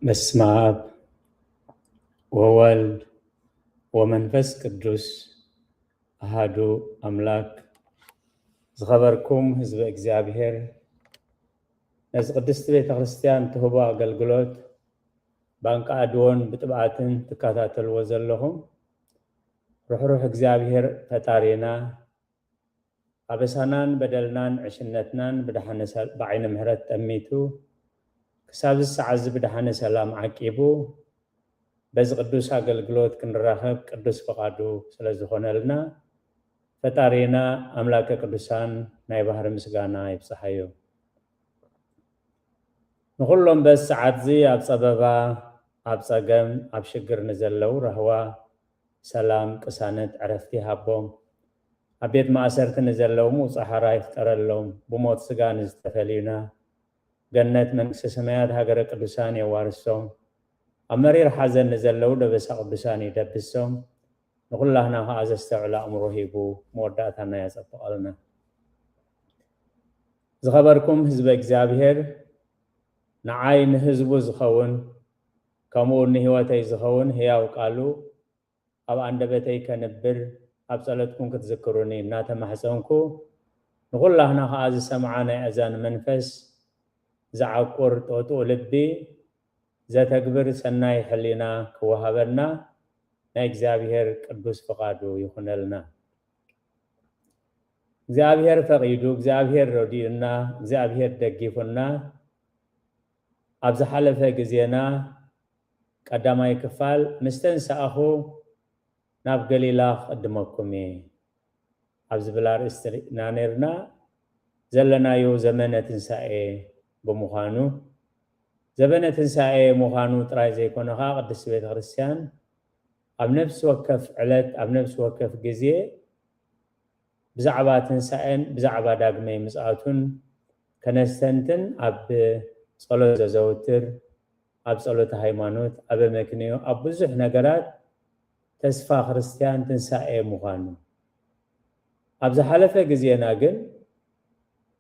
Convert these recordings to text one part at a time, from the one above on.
በስመ አብ ወወልድ ወመንፈስ ቅዱስ አሃዱ አምላክ። ዝኸበርኩም ህዝበ እግዚኣብሔር፣ ነዚ ቅድስቲ ቤተ ክርስቲያን ትህቦ ኣገልግሎት ብኣንቃዕድዎን ብጥብዓትን ትከታተልዎ ዘለኹም ርሕሩሕ እግዚኣብሔር ፈጣሪና፣ ኣበሳናን በደልናን ዕሽነትናን ብደሓነ ሰል-፣ ብዓይነ ምሕረት ጠሚቱ፣ ክሳብ ዝሰዓዚ ብደሓነ ሰላም ዓቂቡ፣ በዚ ቅዱስ ኣገልግሎት ክንራኸብ ቅዱስ ፍቓዱ ስለ ዝኾነልና፣ ፈጣሪና ኣምላከ ቅዱሳን ናይ ባህሪ ምስጋና ይብጽሓዮ። ንኹሎም በዚ ሰዓትዚ ኣብ ጸበባ፣ ኣብ ጸገም፣ ኣብ ሽግር ንዘለዉ ራህዋ፣ ሰላም፣ ቅሳነት፣ ዕረፍቲ ይሃቦም። ኣብ ቤት ማእሰርቲ ንዘለዉ ምውጻእ ሓራ ይፍጠረሎም። ብሞት ስጋ ንዝተፈልዩና፣ ገነት መንግስተ ሰማያት ሃገረ ቅዱሳን የዋርሶም። ኣብ መሪር ሓዘን ንዘለዉ ደበሳ ቅዱሳን ይደብሶም። ንኹላህና ኸዓ ዘስተውዕል ኣእምሮ ሂቡ መወዳእታና የጸብቐልና። ዝኸበርኩም ህዝበ እግዚኣብሔር፣ ንዓይ ንህዝቡ ዝኸውን፣ ከምኡ ንህይወተይ ዝኸውን ህያው ቃሉ ኣብ ኣንደበተይ ከንብር ኣብ ጸሎትኩም ክትዝክሩኒ እናተማሕጸንኩ፣ ንኹላህና ኸዓ ዝሰምዓ ናይ ኣእዛን መንፈስ፣ ዝዓቁር ጥጡእ ልቢ፣ ዘተግብር ሰናይ ሕሊና ክወሃበና ናይ እግዚኣብሔር ቅዱስ ፍቓዱ ይኹነልና። እግዚኣብሔር ፈቒዱ፣ እግዚኣብሔር ረዲኡና፣ እግዚኣብሔር ደጊፉና፣ ኣብ ዝሓለፈ ግዜና ቀዳማይ ክፋል ምስ ተንሳእኹ ናብ ገሊላ ክቕድመኩም እየ ኣብ ዝብል ኣርእስቲ ኢና ነርና። ዘለናዮ ዘመነ ትንሳኤ ብምዃኑ፣ ዘመነ ትንሳኤ ምዃኑ ጥራይ ዘይኮነ ኸዓ፣ ቅድስቲ ቤተ ክርስቲያን ኣብ ነፍሲ ወከፍ ዕለት፣ ኣብ ነፍሲ ወከፍ ግዜ ብዛዕባ ትንሳኤን ብዛዕባ ዳግመ ምጽኣቱን ከነስተንትን ኣብ ጸሎት ዘዘውትር፣ ኣብ ጸሎተ ሃይማኖት፣ ኣብ ኣመክንዮ፣ ኣብ ብዙሕ ነገራት ተስፋ ክርስትያን ትንሳኤ ምዃኑ። ኣብ ዝሓለፈ ግዜና ግን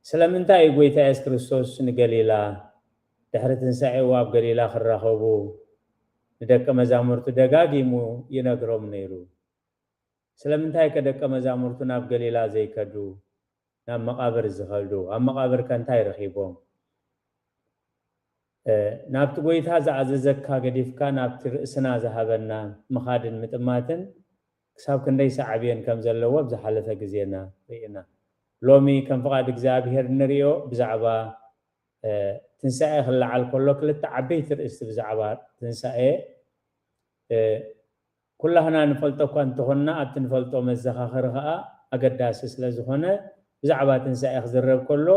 ስለምንታይ እዩ ጎይታ የሱስ ክርስቶስ ንገሊላ ድሕሪ ትንሳኤኡ ኣብ ገሊላ ክራኸቡ ንደቀ መዛሙርቱ ደጋጊሙ ይነግሮም ነይሩ? ስለምንታይ ከ ደቀ መዛሙርቱ ናብ ገሊላ ዘይከዱ፣ ናብ መቓብር ዝኸዱ? ኣብ መቓብር ከ እንታይ ረኺቦም? እ፣ ናብቲ ጎይታ ዝኣዘዘካ ገዲፍካ ናብቲ ርእስና ዝሃበና ምኻድን ምጥማትን ክሳብ ክንደይ ሳዕቤን ከም ዘለዎ ኣብ ዝሓለፈ ግዜና ርኢና። ሎሚ ከም ፍቓድ እግዚኣብሔር ንርእዮ ብዛዕባ፣ እ፣ ትንሳኤ ክለዓል ከሎ ክልተ ዓበይቲ ርእስቲ ብዛዕባ ትንሳኤ፣ እ፣ ኩላህና ንፈልጦ እኳ እንተኾንና፣ ኣብቲ ንፈልጦ መዘኻኸሪ ኸኣ ኣገዳሲ ስለ ዝኾነ፣ ብዛዕባ ትንሳኤ ክዝረብ ከሎ፣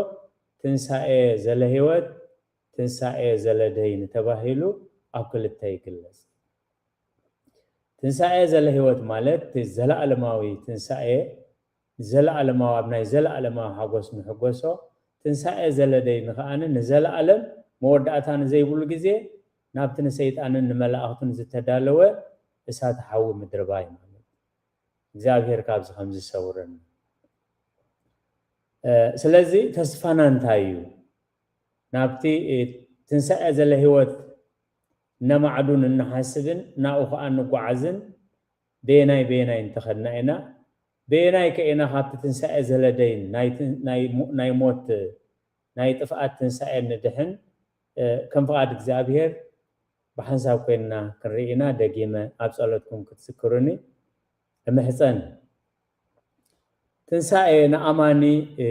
ትንሳኤ ዘለ ህይወት፣ ትንሳኤ ዘለ ደይን ተባሂሉ ኣብ ክልተ ይግለጽ። ትንሳኤ ዘለ ህይወት ማለት እቲ ዘለኣለማዊ ትንሳኤ፣ ዘለኣለማዊ፣ ኣብ ናይ ዘለኣለማዊ ሓጎስ ንሕጎሶ፣ ትንሳኤ ዘለ ደይን ኸኣ ንዘለኣለም መወዳእታ ንዘይብሉ ግዜ ናብቲ ንሰይጣንን ንመላእኽቱን ዝተዳለወ እሳት ሓዊ ምድርባይ ማለት እዩ። እግዚኣብሔር ካብዚ ከም ዝሰውረና። እ፣ ስለዚ ተስፋና እንታይ እዩ? ናብቲ፣ እ፣ ትንሳኤ ዘለ ህይወት እነማዕዱን እንሓስብን ናብኡ ኸኣ እንጓዓዝን በየናይ በየናይ እንተኸድና ኢና? በየናይ ከ ኢና ካብቲ ትንሳኤ ዘለ ደይን ናይ ትን-፣ ናይ ሞ-፣ ናይ ሞት፣ ናይ ጥፍኣት ትንሳኤ ንድሕን? እ፣ ከም ፍቓድ እግዚኣብሔር ብሓንሳብ ኮይንና ክንርኢ ኢና። ደጊመ ኣብ ጸሎትኩም ክትዝክሩኒ እምሕጸን። ትንሳኤ ንኣማኒ፣ እ፣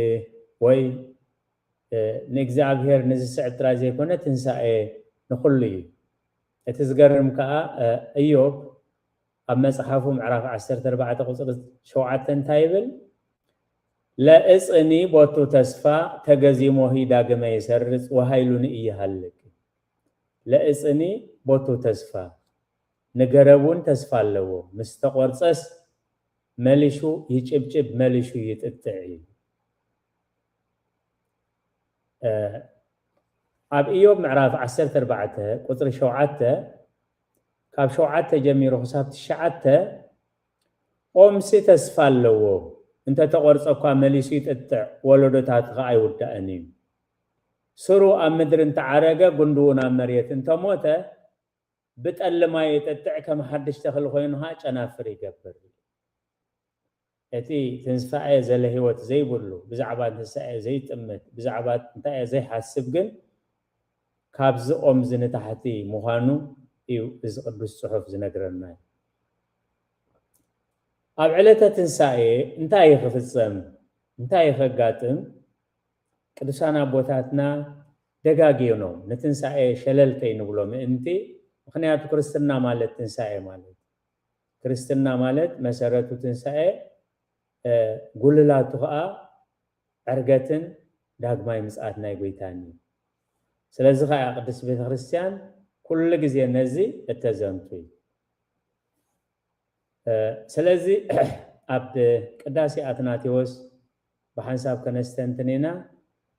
ወይ፣ እ፣ ንእግዚኣብሔር ንዝስዕብ ጥራይ ዘይኮነ፣ ትንሳኤ ንኹሉ እዩ። እቲ ዝገርም ከኣ፣ እ፣ እዮብ ኣብ መጽሓፉ ምዕራፍ ዓሰርተ ኣርባዕተ ቁጽሪ ሸውዓተ እንታይ ይብል? "ለእጽኒ ቦቱ ተስፋ ተገዚሞሂ ዳግመ ይሰርጽ ወሃይሉኒ እይሃልክ።" ለእጽኒ ቦቱ ተስፋ፣ ንገረብ እውን ተስፋ ኣለዎ፣ ምስ ተቖርጸስ መሊሹ ይጭብጭብ፣ መሊሹ ይጥጥዕ እዩ። እ፣ ኣብ ኢዮብ ምዕራፍ ዓሰርተ ኣርባዕተ ቁጽሪ ሸውዓተ፣ ካብ ሸውዓተ ጀሚሩ ክሳብ ትሽዓተ፣ ኦምሲ ተስፋ ኣለዎ፣ እንተ ተቖርጸ እኳ መሊሱ ይጥጥዕ፣ ወለዶታት ኸኣ ኣይውዳእን እዩ። ስሩ ኣብ ምድሪ እንተዓረገ፣ ጉንዱ እውን ኣብ መሬት እንተሞተ፣ ብጠሊ ማይ የጠጥዕ፣ ከም ሓድሽ ተኽሊ ኮይኑ ኸዓ ጨናፍር ይገብር። እቲ ትንሳኤ ዘለ ህይወት ዘይብሉ፣ ብዛዕባ ትንሳኤ ዘይጥምት፣ ብዛዕባ እንታይ ዘይሓስብ ግን ካብዚ ኦም እዚ ንታሕቲ ምዃኑ እዩ እዚ ቅዱስ ጽሑፍ ዝነግረና። ኣብ ዕለተ ትንሳኤ እንታይ እዩ ክፍጸም? እንታይ እዩ ከጋጥም? ቅዱሳን ኣቦታትና ደጋጊኖም ንትንሳኤ ሸለል ከይንብሎ ምእንቲ፣ ምኽንያቱ ክርስትና ማለት ትንሳኤ ማለት። ክርስትና ማለት መሰረቱ ትንሳኤ፣ እ፣ ጉልላቱ ኸዓ ዕርገትን ዳግማይ ምጽኣት ናይ ጎይታን እዩ። ስለዚ ኸዓ ቅድስት ቤተክርስትያን ኩሉ ግዜ ነዚ እተዘንቱ እዩ። እ፣ ስለዚ ኣብ ቅዳሴ ኣትናቴዎስ ብሓንሳብ ከነስተንትን ኢና።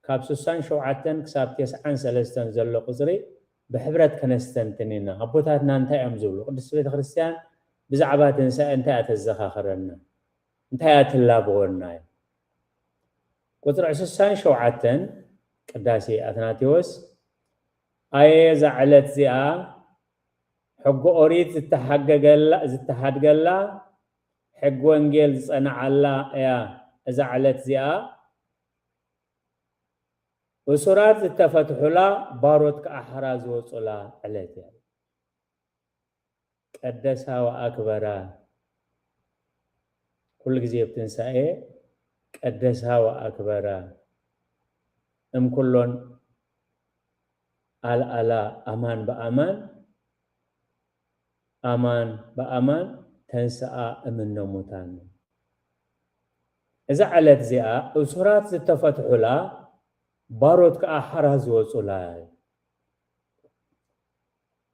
ካብ ስሳን ሸውዓተን ክሳብ ተስዓን ሰለስተን ዘሎ ቁጽሪ ብሕብረት ከነስተንትን ኢና። ኣቦታትና እንታይ እዮም ዝብሉ? ቅድስት ቤተክርስትያን ብዛዕባ ትንሳኤ እንታይ እያ ተዘኻኽረና? እንታይ እያ ትላበወና? ቁጽሪ ስሳን ሸውዓተን ቅዳሴ ኣትናቴዎስ፣ ኣየ እዛ ዕለት እዚኣ ሕጊ ኦሪት ዝተሓገገላ፣ ዝተሓድገላ፣ ሕጊ ወንጌል ዝጸንዓላ እያ። እዛ ዕለት እዚኣ እሱራት ዝተፈትሑላ፣ ባሮት ከኣ ሓራ ዝወጹላ ዕለት እያ። ቀደሳ ወኣክበራ። ኩሉ ግዜ ኣብ ትንሳኤ ቀደሳ ወኣክበራ። እም ኩሎን ኣልኣላ ኣማን ብኣማን፣ ኣማን ብኣማን ተንስኣ እምነ ሙታን። እዛ ዕለት እዚኣ እሱራት ዝተፈትሑላ፣ ባሮት ከኣ ሓራ ዝወጹላ።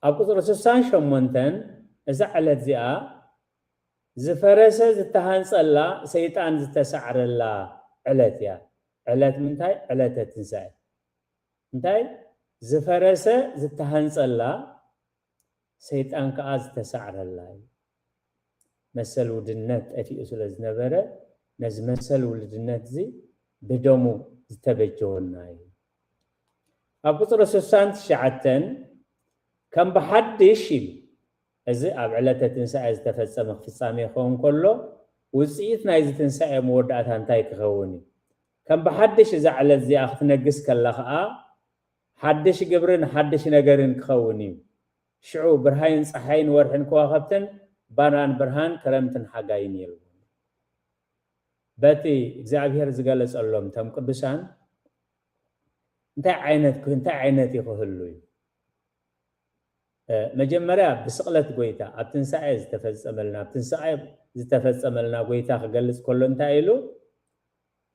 ኣብ ቁጽሪ ስሳን ሸሞንተን እዛ ዕለት እዚኣ ዝፈረሰ ዝተሃንጸላ፣ ሰይጣን ዝተሳዕረላ ዕለት እያ። ዕለት ምንታይ? ዕለተ ትንሳኤ። እንታይ? ዝፈረሰ ዝተሃንጸላ፣ ሰይጣን ከኣ ዝተሳዕረላ እዩ። መሰል ውድነት ጠፊኡ ስለ ዝነበረ፣ ነዚ መሰል ውልድነት እዚ ብደሙ ዝተበጀወና እዩ። ኣብ ቁጽሪ ስሳን ትሽዓተን ከም ብሓድሽ ኢሉ፣ እዚ ኣብ ዕለተ ትንሳኤ ዝተፈጸመ ፍጻሜ ክኸውን ከሎ፣ ውጽኢት ናይዚ ትንሳኤ መወዳእታ እንታይ ክኸውን እዩ? ከም ብሓድሽ እዛ ዕለት እዚኣ ክትነግስ ከላ ኸኣ፣ ሓድሽ ግብርን ሓድሽ ነገርን ክኸውን እዩ። ሽዑ ብርሃይን ጸሓይን ወርሕን ከዋኸብትን ባናን ብርሃን ክረምትን ሓጋይን የልቦን። በቲ እግዚኣብሔር ዝገለጸሎም እቶም ቅዱሳን እንታይ ዓይነት፣ እንታይ ዓይነት እዩ ክህሉ እዩ? እ፣ መጀመርያ ብስቕለት ጎይታ፣ ኣብ ትንሳኤ ዝተፈጸመልና፣ ኣብ ትንሳኤ ዝተፈጸመልና ጎይታ ክገልጽ ከሎ እንታይ ኢሉ?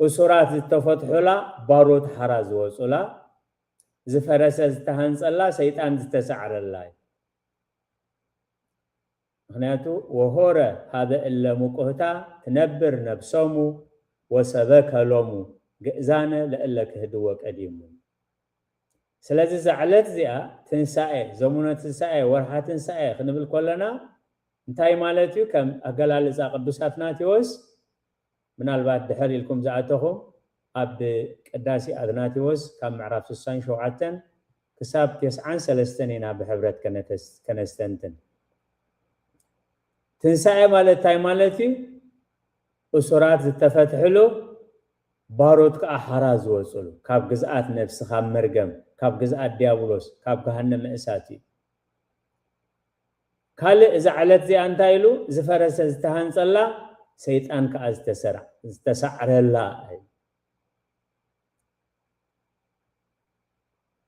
እሱራት ዝተፈትሑላ፣ ባሮት ሓራ ዝወጹላ፣ ዝፈረሰ ዝተሃንጸላ፣ ሰይጣን ዝተሳዕረላ እዩ። ምኽንያቱ፣ ወሆረ ሀበ እለ ሙቁህታ ትነብር ነብሶሙ ወሰበከ ሎሙ ግእዛነ ለእለ ክህድዎ ቀዲሙ። ስለዚ እዛ ዕለት እዚኣ ትንሳኤ፣ ዘሙነ ትንሳኤ፣ ወርሓ ትንሳኤ ክንብል ከለና እንታይ ማለት እዩ? ከም ኣገላልጻ ቅዱስ ኣትናቴዎስ፣ ምናልባት ድሕር ኢልኩም ዝኣተኹም፣ ኣብ ቅዳሴ ኣትናቴዎስ ካብ ምዕራፍ ስሳን ሸውዓተን ክሳብ ተስዓን ሰለስተን ኢና ብሕብረት ከነተስ-፣ ከነስተንትን። ትንሳኤ ማለት እንታይ ማለት እዩ? እሱራት ዝተፈትሕሉ፣ ባሮት ከኣ ሓራ ዝወጽሉ፣ ካብ ግዝኣት ነፍሲ፣ ካብ መርገም፣ ካብ ግዝኣት ዲያብሎስ፣ ካብ ገሃነመ እሳት እዩ። ካልእ እዛ ዕለት እዚኣ እንታይ ኢሉ? ዝፈረሰ ዝተሃንጸላ፣ ሰይጣን ከኣ ዝተሰራ-፣ ዝተሳዕረላ እዩ።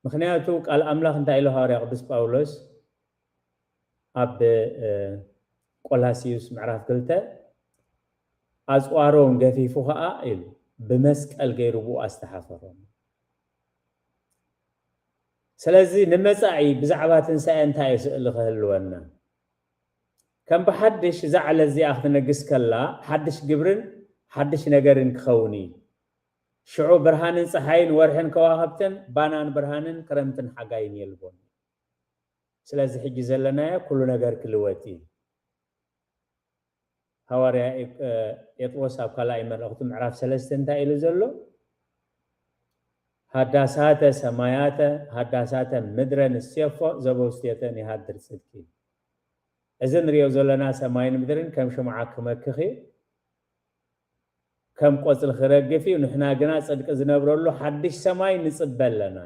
ምኽንያቱ ቃል ኣምላኽ እንታይ ኢሉ ሃዋርያ ቅዱስ ጳውሎስ ኣብ፣ እ፣ ቆላስዩስ ምዕራፍ ክልተ፣ ኣጽዋሮም ገፊፉ ኸኣ ኢሉ ብመስቀል ገይሩ ብኡ ኣስተሓፈሮም። ስለዚ ንመጻኢ ብዛዕባ ትንሳኤ እንታይ እዩ ስእሊ ክህልወና? ከም ብሓድሽ እዛ ዕለት እዚኣ ክትነግስ ከላ፣ ሓድሽ ግብርን ሓድሽ ነገርን ክኸውን እዩ። ሽዑ ብርሃንን ጸሓይን ወርሕን ከዋኽብትን ባናን ብርሃንን ክረምትን ሓጋይን የልቦን። ስለዚ ሕጂ ዘለናዮ ኩሉ ነገር ክልወጥ እዩ። ሃዋርያ እ-፣ ጴጥሮስ ኣብ ካልኣይ መልእኽቱ ምዕራፍ ሰለስተ እንታይ ኢሉ ዘሎ? ሃዳሳተ ሰማያተ ሃዳሳተ ምድረ ንሴፎ ዘበውስቴተን ይሃድር ጽድቂ። እዚ ንሪኦ ዘለና ሰማይን ምድርን ከም ሽምዓ ክመክኽ እዩ፣ ከም ቆፅሊ ክረግፍ እዩ። ንሕና ግና ፅድቂ ዝነብረሉ ሓድሽ ሰማይ ንፅበ ኣለና።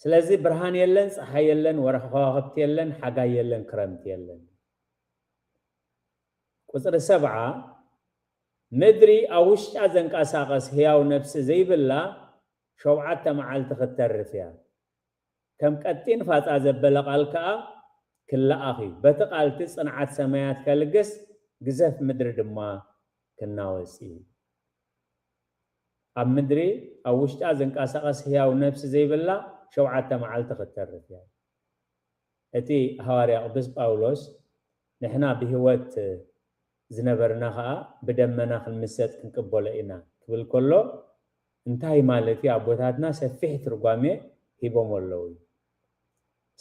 ስለዚ ብርሃን የለን፣ ፀሓይ የለን፣ ወርሒ ከዋኽብቲ የለን፣ ሓጋይ የለን፣ ክረምቲ የለን። ቁፅሪ ሰብዓ፣ ምድሪ ኣብ ውሽጣ ዘንቀሳቐስ ህያው ነፍሲ ዘይብላ ሸውዓተ መዓልቲ ክትተርፍ እያ። ከም ቀጢን ፋፃ ዘበለ ቃል ከዓ ክለኣኽ እዩ። በቲ ቃል እቲ ፅንዓት ሰማያት ከልግስ፣ ግዘፍ ምድሪ ድማ ክናወፅ እዩ። ኣብ ምድሪ ኣብ ውሽጣ ዝንቀሳቐስ ህያው ነፍሲ ዘይብላ ሸውዓተ መዓልቲ ክትተርፍ እያ። እቲ ሃዋርያ ቅዱስ ጳውሎስ፣ ንሕና ብህይወት ዝነበርና ኸዓ ብደመና ክንምሰጥ ክንቅበሎ ኢና ክብል ከሎ፣ እንታይ ማለት እዩ? ኣቦታትና ሰፊሕ ትርጓሜ ሂቦም ኣለዉ።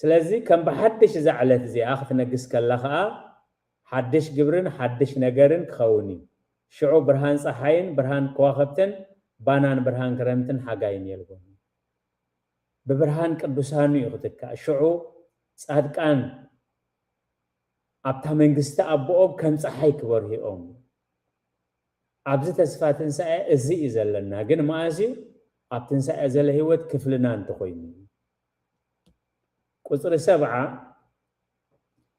ስለዚ ከም ብሓድሽ እዛ ዕለት እዚኣ ክትነግስ ከላ ኸዓ፣ ሓድሽ ግብርን ሓድሽ ነገርን ክኸውን እዩ። ሽዑ ብርሃን ፀሓይን ብርሃን ከዋኽብትን ባናን ብርሃን ክረምትን ሓጋይን የልቦን። ብብርሃን ቅዱሳኑ እዩ ክትካእ። ሽዑ ጻድቃን ኣብታ መንግስቲ ኣቦኦም ከም ፀሓይ ክበርሁ እዮም። ኣብዚ ተስፋ ትንሳኤ እዚ እዩ ዘለና። ግን መኣስ እዩ? ኣብ ትንሳኤ ዘሎ ህይወት ክፍልና እንተኾይኑ። ቁፅሪ ሰብዓ፣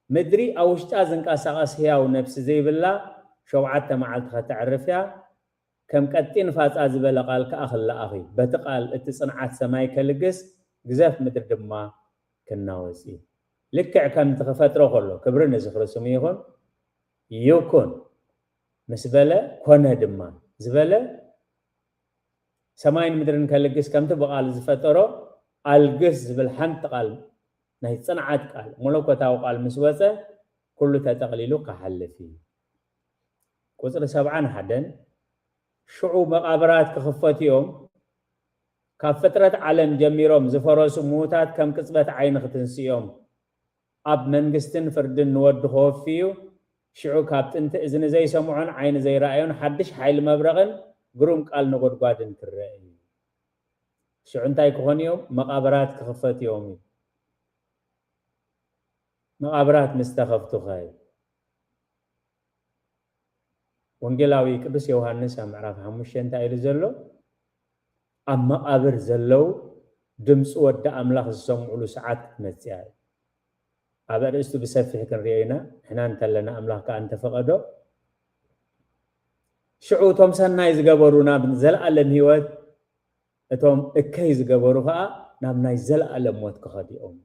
ምድሪ ኣብ ውሽጣ ዝንቀሳቐስ ህያው ነፍሲ ዘይብላ ሸውዓተ መዓልቲ ከተዕርፍ እያ። ከም ቀጢን ፋፃ ዝበለ ቃል ከዓ ክለኣኽ እዩ። በቲ ቃል እቲ ፅንዓት ሰማይ ከልግስ፣ ግዘፍ ምድሪ ድማ ክናወፅ እዩ። ልክዕ ከምቲ ክፈጥሮ ከሎ፣ ክብሪ ንዝኽሪ ስሙ ይኹን፣ ይኩን ምስ በለ፣ ኮነ ድማ ዝበለ፣ ሰማይን ምድርን ከልግስ ከምቲ ብቃል ዝፈጠሮ፣ ኣልግስ ዝብል ሓንቲ ቃል፣ ናይ ፅንዓት ቃል፣ መለኮታዊ ቃል ምስ ወፀ፣ ኩሉ ተጠቕሊሉ ክሓልፍ እዩ። ቁፅሪ ሰብዓን ሓደን፣ ሽዑ መቓብራት ክኽፈቱ እዮም፣ ካብ ፍጥረት ዓለም ጀሚሮም ዝፈረሱ ምዉታት ከም ቅጽበት ዓይኒ ክትንስኡ እዮም። ኣብ መንግስትን ፍርድን ንወዲ ክወፊ እዩ። ሽዑ ካብ ጥንቲ እዝኒ ዘይሰምዖን ዓይኒ ዘይረኣዮን ሓድሽ ሓይሊ መብረቕን ግሩም ቃል ነጎድጓድን ክረአ እዩ። ሽዑ እንታይ ክኾኑ እዮም? መቓብራት ክኽፈቱ እዮም እዩ። መቓብራት ምስ ተኸፍቱ ኸ? ወንጌላዊ ቅዱስ ዮሃንስ ኣብ ምዕራፍ ሓሙሽተ እንታይ ኢሉ ዘሎ? ኣብ መቓብር ዘለዉ ድምፂ ወዲ ኣምላኽ ዝሰምዑሉ ሰዓት ክትመፅእ እያ። ኣብ ኣርእስቱ ብሰፊሕ ክንሪኦ ኢና። ንሕና እንተለና ኣምላኽ ከዓ እንተፈቐዶ፣ ሽዑ እቶም ሰናይ ዝገበሩ ናብ ዘለኣለም ህይወት፣ እቶም እከይ ዝገበሩ ከዓ ናብ ናይ ዘለኣለም ሞት ክኸዱ እዮም።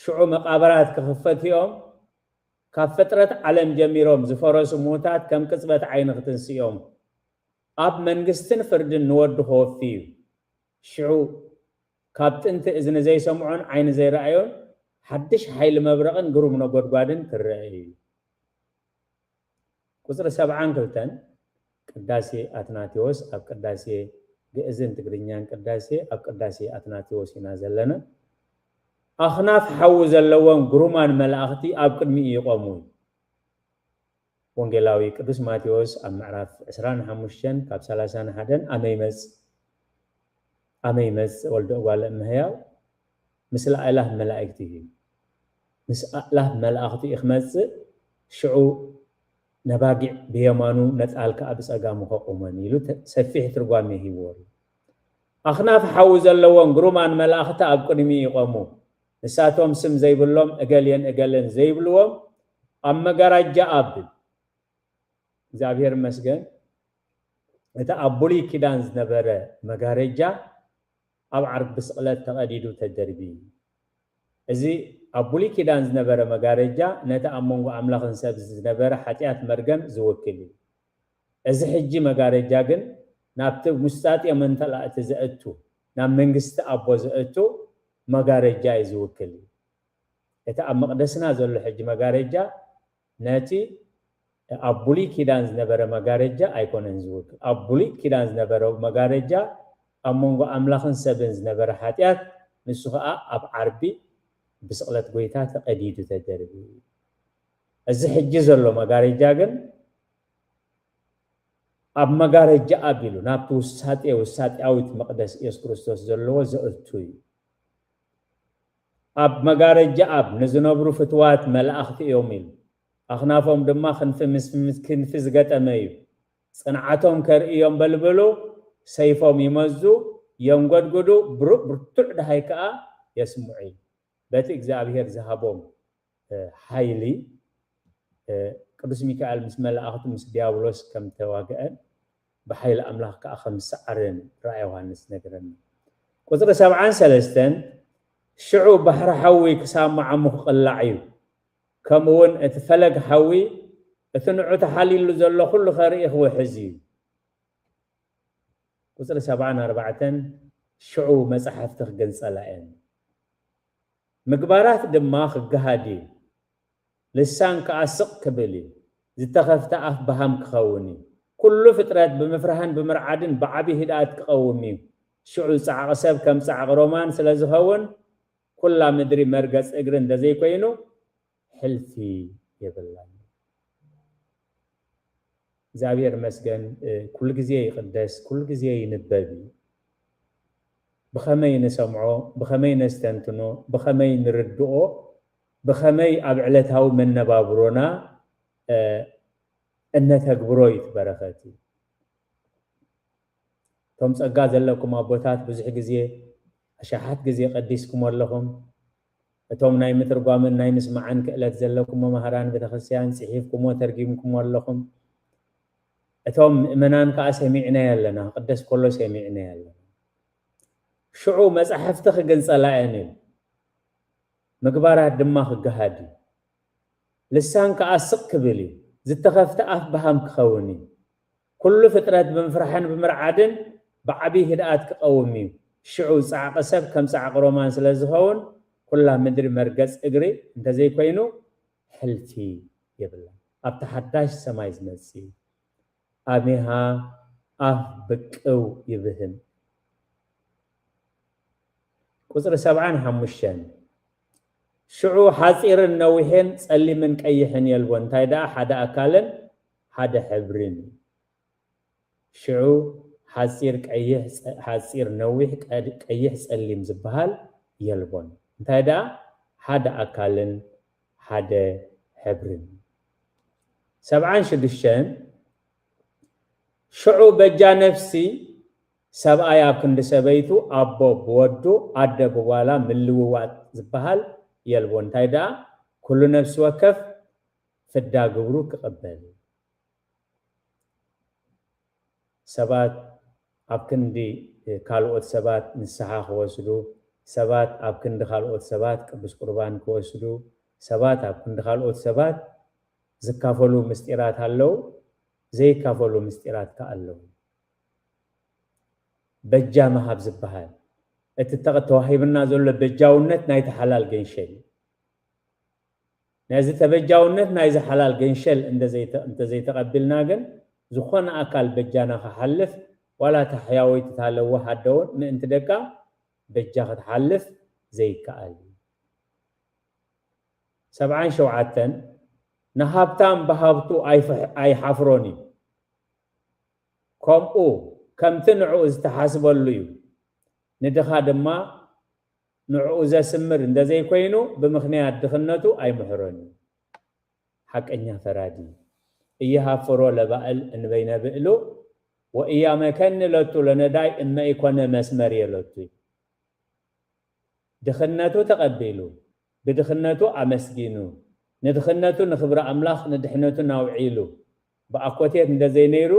ሽዑ መቓብራት ክኽፈቱ እዮም። ካብ ፍጥረት ዓለም ጀሚሮም ዝፈረሱ ምዉታት ከም ቅጽበት ዓይኒ ክትንስኡ እዮም። ኣብ መንግስትን ፍርድን ንወዲ ክወፊ እዩ። ሽዑ ካብ ጥንቲ እዝኒ ዘይሰምዖን ዓይኒ ዘይረኣዮን ሓድሽ ሓይሊ መብረቕን ግሩም ነጎድጓድን ክረአ እዩ። ቁጽሪ ሰብዓን ክልተን፣ ቅዳሴ ኣትናቴዎስ፣ ኣብ ቅዳሴ ግእዝን ትግርኛን ቅዳሴ፣ ኣብ ቅዳሴ ኣትናቴዎስ ኢና ዘለና። ኣኽናፍ ሓዊ ዘለዎም ግሩማን መላእኽቲ ኣብ ቅድሚኡ ይቖሙ። ወንጌላዊ ቅዱስ ማቴዎስ ኣብ ምዕራፍ ዕስራን ሓሙሽተን ካብ ሰላሳን ሓደን ኣመ ይመጽእ፣ ኣመ ይመጽእ ወልደ እጓለ እመሕያው፣ ምስለ ኣእላፍ መላእክቲሁ፣ ምስ ኣእላፍ መላእኽቱ እዩ ክመጽእ። ሽዑ ነባጊዕ ብየማኑ፣ ነጣል ከኣ ብጸጋሙ ከቁመን ኢሉ ተ-፣ ሰፊሕ ትርጓሜ ሂብዎ ኣሎ። ኣኽናፍ ሓዊ ዘለዎም ግሩማን መላእኽቲ ኣብ ቅድሚኡ ይቆሙ። ንሳቶም ስም ዘይብሎም፣ እገሌን እገሌን ዘይብልዎም፣ ኣብ መጋረጃ ኣብ እግዚኣብሔር ይመስገን፣ እቲ ኣብ ብሉይ ኪዳን ዝነበረ መጋረጃ ኣብ ዓርቢ ስቕለት ተቐዲዱ ተደርቢ። እዚ ኣብ ብሉይ ኪዳን ዝነበረ መጋረጃ ነቲ ኣብ መንጎ ኣምላኽን ሰብ ዝነበረ ሓጢኣት መርገም ዝውክል እዩ። እዚ ሕጂ መጋረጃ ግን ናብቲ ውሳጤ መንተላእቲ ዘእቱ፣ ናብ መንግስቲ ኣቦ ዘእቱ መጋረጃ እዩ ዝውክል። እቲ ኣብ መቕደስና ዘሎ ሕጂ መጋረጃ ነቲ ኣብ ብሉይ ኪዳን ዝነበረ መጋረጃ ኣይኮነን ዝውክል። ኣብ ብሉይ ኪዳን ዝነበረ መጋረጃ ኣብ መንጎ ኣምላኽን ሰብን ዝነበረ ሓጢኣት፣ ንሱ ኸኣ ኣብ ዓርቢ ብስቕለት ጎይታ ተቐዲዱ ተደርቢ። እዚ ሕጂ ዘሎ መጋረጃ ግን ኣብ መጋረጃ ኣቢሉ ናብቲ ውሳጤ፣ ውሳጤያዊት መቕደስ የሱስ ክርስቶስ ዘለዎ ዘእቱ እዩ። ኣብ መጋረጃ ኣብ ንዝነብሩ ፍትዋት መላእኽቲ እዮም ኢሉ። ኣኽናፎም ድማ ክንፊ ምስ ክንፊ ዝገጠመ እዩ። ጽንዓቶም ከርእዮም በልብሉ፣ ሰይፎም ይመዙ፣ የንጎድጉዱ፣ ብሩእ ብርቱዕ ደሃይ ከኣ የስምዑ እዩ። በቲ እግዚኣብሔር ዝሃቦም ሓይሊ ቅዱስ ሚካኤል ምስ መላእኽቱ ምስ ዲያብሎስ ከም ተዋግአን ብሓይሊ ኣምላኽ ከዓ ከም ዝሰዓረን ራእይ ዮሃንስ ነግረና። ቁፅሪ ሰብዓን ሰለስተን ሽዑ ባሕሪ ሓዊ ክሳብ መዓሙ ክቕላዕ እዩ። ከምኡ እውን እቲ ፈለግ ሓዊ እቲ ንዑ ተሓሊሉ ዘሎ ኩሉ ከርኢ ክውሕዝ እዩ። ቁፅሪ ሰብዓን ኣርባዕተን ሽዑ መፃሕፍቲ ክግንፀላ እየን። ምግባራት ድማ ክገሃድ እዩ። ልሳን ከኣ ስቕ ክብል እዩ። ዝተኸፍተ ኣፍ በሃም ክኸውን እዩ። ኩሉ ፍጥረት ብምፍራህን ብምርዓድን ብዓቢ ህድኣት ክቐውም እዩ። ሽዑ ጻዕቒ ሰብ ከም ጻዕቒ ሮማን ስለ ዝኸውን ኩላ ምድሪ መርገጽ እግሪ እንተዘይኮይኑ ሕልፊ የብላን። እግዚኣብሔር ይመስገን። ኩሉ ግዜ ይቕደስ፣ ኩሉ ግዜ ይንበብ እዩ። ብኸመይ ንሰምዖ፣ ብኸመይ ነስተንትኖ፣ ብኸመይ ንርድኦ፣ ብኸመይ ኣብ ዕለታዊ መነባብሮና እነተግብሮ እዩ እቲ በረኸት እዩ። እቶም ጸጋ ዘለኩም ኣቦታት ብዙሕ ግዜ ኣሻሓት ግዜ ቀዲስኩም ኣለኹም። እቶም ናይ ምትርጓምን ናይ ምስማዕን ክእለት ዘለኩም መማህራን ቤተክርስትያን ጽሒፍኩሞ ተርጊምኩሞ ኣለኹም። እቶም ምእመናን ከኣ ሰሚዕናዮ ኣለና፣ ክቅደስ ከሎ ሰሚዕናዮ ኣለና። ሽዑ መጻሕፍቲ ክግንጸላ እየን እዩ፣ ምግባራት ድማ ክገሃድ እዩ። ልሳን ከኣ ስቕ ክብል እዩ፣ ዝተኸፍተ ኣፍ በሃም ክኸውን እዩ። ኩሉ ፍጥረት ብምፍራሕን ብምርዓድን ብዓቢ ህድኣት ክቐውም እዩ። ሽዑ ጻዕቂ ሰብ ከም ጻዕቂ ሮማን ስለ ዝኸውን ኩላ ምድሪ መርገጽ እግሪ እንተዘይኮይኑ ሕልፊ የብላን። ኣብቲ ሓዳሽ ሰማይ ዝመጽእ እዩ። ኣሜሃ ኣፍ ብቅው ይብህም። ቁፅሪ ሰብዓን ሓሙሽተን ሽዑ ሓፂርን ነዊሕን ጸሊምን ቀይሕን የልቦ እንታይ ደኣ ሓደ ኣካልን ሓደ ሕብርን። ሽዑ ሓፂር ቀይሕ ሓፂር ነዊሕ ቀይሕ ጸሊም ዝበሃል የልቦን። እንታይ ደኣ ሓደ ኣካልን ሓደ ሕብርን። ሰብዓን ሽዱሽተን ሽዑ በጃ ነፍሲ ሰብኣይ ኣብ ክንዲ ሰበይቱ ኣቦ ብወዱ ኣደ ብጓላ ምልውዋጥ ዝበሃል የልቦ። እንታይ ደኣ ኩሉ ነፍሲ ወከፍ ፍዳ ግብሩ ክቕበል። ሰባት ኣብ ክንዲ ካልኦት ሰባት ንስሓ ክወስዱ፣ ሰባት ኣብ ክንዲ ካልኦት ሰባት ቅዱስ ቁርባን ክወስዱ፣ ሰባት ኣብ ክንዲ ካልኦት ሰባት ዝካፈሉ ምስጢራት ኣለዉ፣ ዘይካፈሉ ምስጢራት ከኣ ኣለዉ። በጃ ምሃብ ዝበሃል እቲ ተዋሂብና ዘሎ በጃውነት ናይቲ ሓላል ገንሸል እዩ። ነዚ ተበጃውነት ናይዚ ሓላል ገንሸል እንተዘይተቐቢልና ግን ዝኾነ ኣካል በጃና ክሓልፍ ዋላ እታ ሕያወይቲ እታ ለዋህ ኣደ እውን ምእንቲ ደቃ በጃ ክትሓልፍ ዘይከኣል እዩ። ሰብዓን ሸውዓተን ንሃብታም ብሃብቱ ኣይሓፍሮን እዩ። ከምኡ ከምቲ ንዕኡ ዝተሓስበሉ እዩ። ንድኻ ድማ ንዕኡ ዘስምር እንተዘይኮይኑ ብምኽንያት ድኽነቱ ኣይምሕሮን እዩ። ሓቀኛ ፈራዲ እየሃፍሮ ለባእል እንበይነ ብእሉ ወእያመከኒ ለቱ ለነዳይ እመ ኢኮነ መስመር የለቱ። ድኽነቱ ተቐቢሉ ብድኽነቱ ኣመስጊኑ ንድኽነቱ ንኽብሪ ኣምላኽ ንድሕነቱ ናውዒሉ ብኣኮቴት እንተዘይነይሩ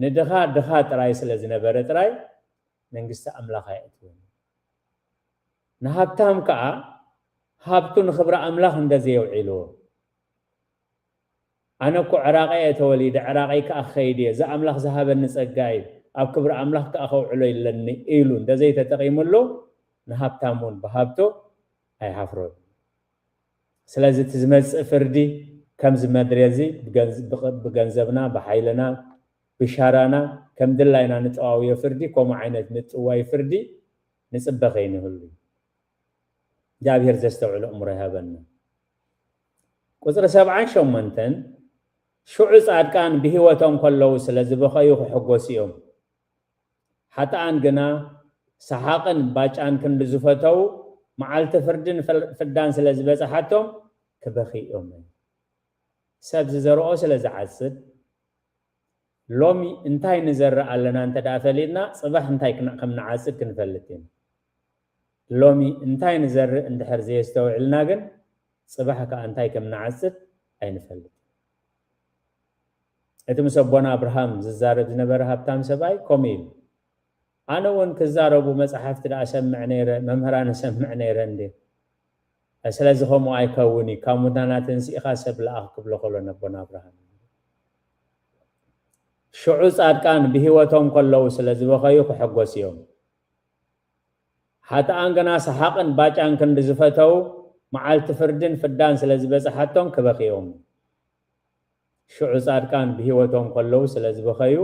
ንድኻ ድኻ ጥራይ ስለ ዝነበረ ጥራይ መንግስቲ ኣምላኽ ኣየእትውን። ንሃብታም ከኣ ሃብቱ ንኽብሪ ኣምላኽ እንተዘየውዒልዎ ኣነ እኮ ዕራቐ እየ ተወሊደ፣ ዕራቐይ ከኣ ክኸይድ እየ፣ እዚ ኣምላኽ ዝሃበኒ ጸጋ እዩ፣ ኣብ ክብሪ ኣምላኽ ከኣ ከውዕሎ ይለኒ ኢሉ እንተዘይተጠቒምሉ ንሃብታም እውን ብሃብቱ ኣይሃፍሮን። ስለዚ እቲ ዝመጽእ ፍርዲ ከምዚ መድረ እዚ ብገንዘብና ብሓይልና ብሻራና ከም ድላይና ንጠዋውዮ ፍርዲ ከምኡ ዓይነት ምጥዋይ ፍርዲ ንጽበ ከይንህሉ እግዚኣብሔር ዘስተውዕሎ እምሮ ይሃበና። ቁፅሪ ሰብዓን ሸሞንተን ሽዑ ፃድቃን ብህይወቶም ከለዉ ስለ ዝበኸዩ ክሕጎሱ እዮም። ሓጥኣን ግና ሰሓቕን ባጫን ክንዲ ዝፈተዉ መዓልቲ ፍርድን ፍዳን ስለ ዝበፅሓቶም ክበኺ እዮም። ሰብ ዝዘርኦ ስለ ዝዓፅድ፣ ሎሚ እንታይ ንዘርእ ኣለና እንተ ደኣ ፈሊጥና፣ ፅባሕ እንታይ ከም ንዓፅድ ክንፈልጥ ኢና። ሎሚ እንታይ ንዘርእ እንድሕር ዘየስተውዕልና ግን፣ ፅባሕ ከኣ እንታይ ከም ንዓፅድ ኣይንፈልጥ። እቲ ምስ ኣቦና ኣብርሃም ዝዛረብ ዝነበረ ሃብታም ሰብኣይ ከምኡ ኢሉ፣ ኣነ እውን ክዛረቡ መጻሕፍቲ ደኣ እሰምዕ ነይረ፣ መምህራን እሰምዕ ነይረ እንዴ። ስለዚ ከምኡ ኣይከውን እዩ፣ ካብ ሙታና ተንሲእኻ ሰብ ለኣኽ ክብሎ ከሎ ነቦና ኣብርሃም። ሽዑ ጻድቃን ብህይወቶም ከለዉ ስለ ዝበኸዩ ክሕጎስ እዮም። ሓጥኣን ግና ሰሓቕን ባጫን ክንዲ ዝፈተዉ፣ መዓልቲ ፍርድን ፍዳን ስለ ዝበጽሓቶም ክበኽዮም። ሽዑ ጻድቃን ብህይወቶም ከለዉ ስለ ዝበኸዩ፣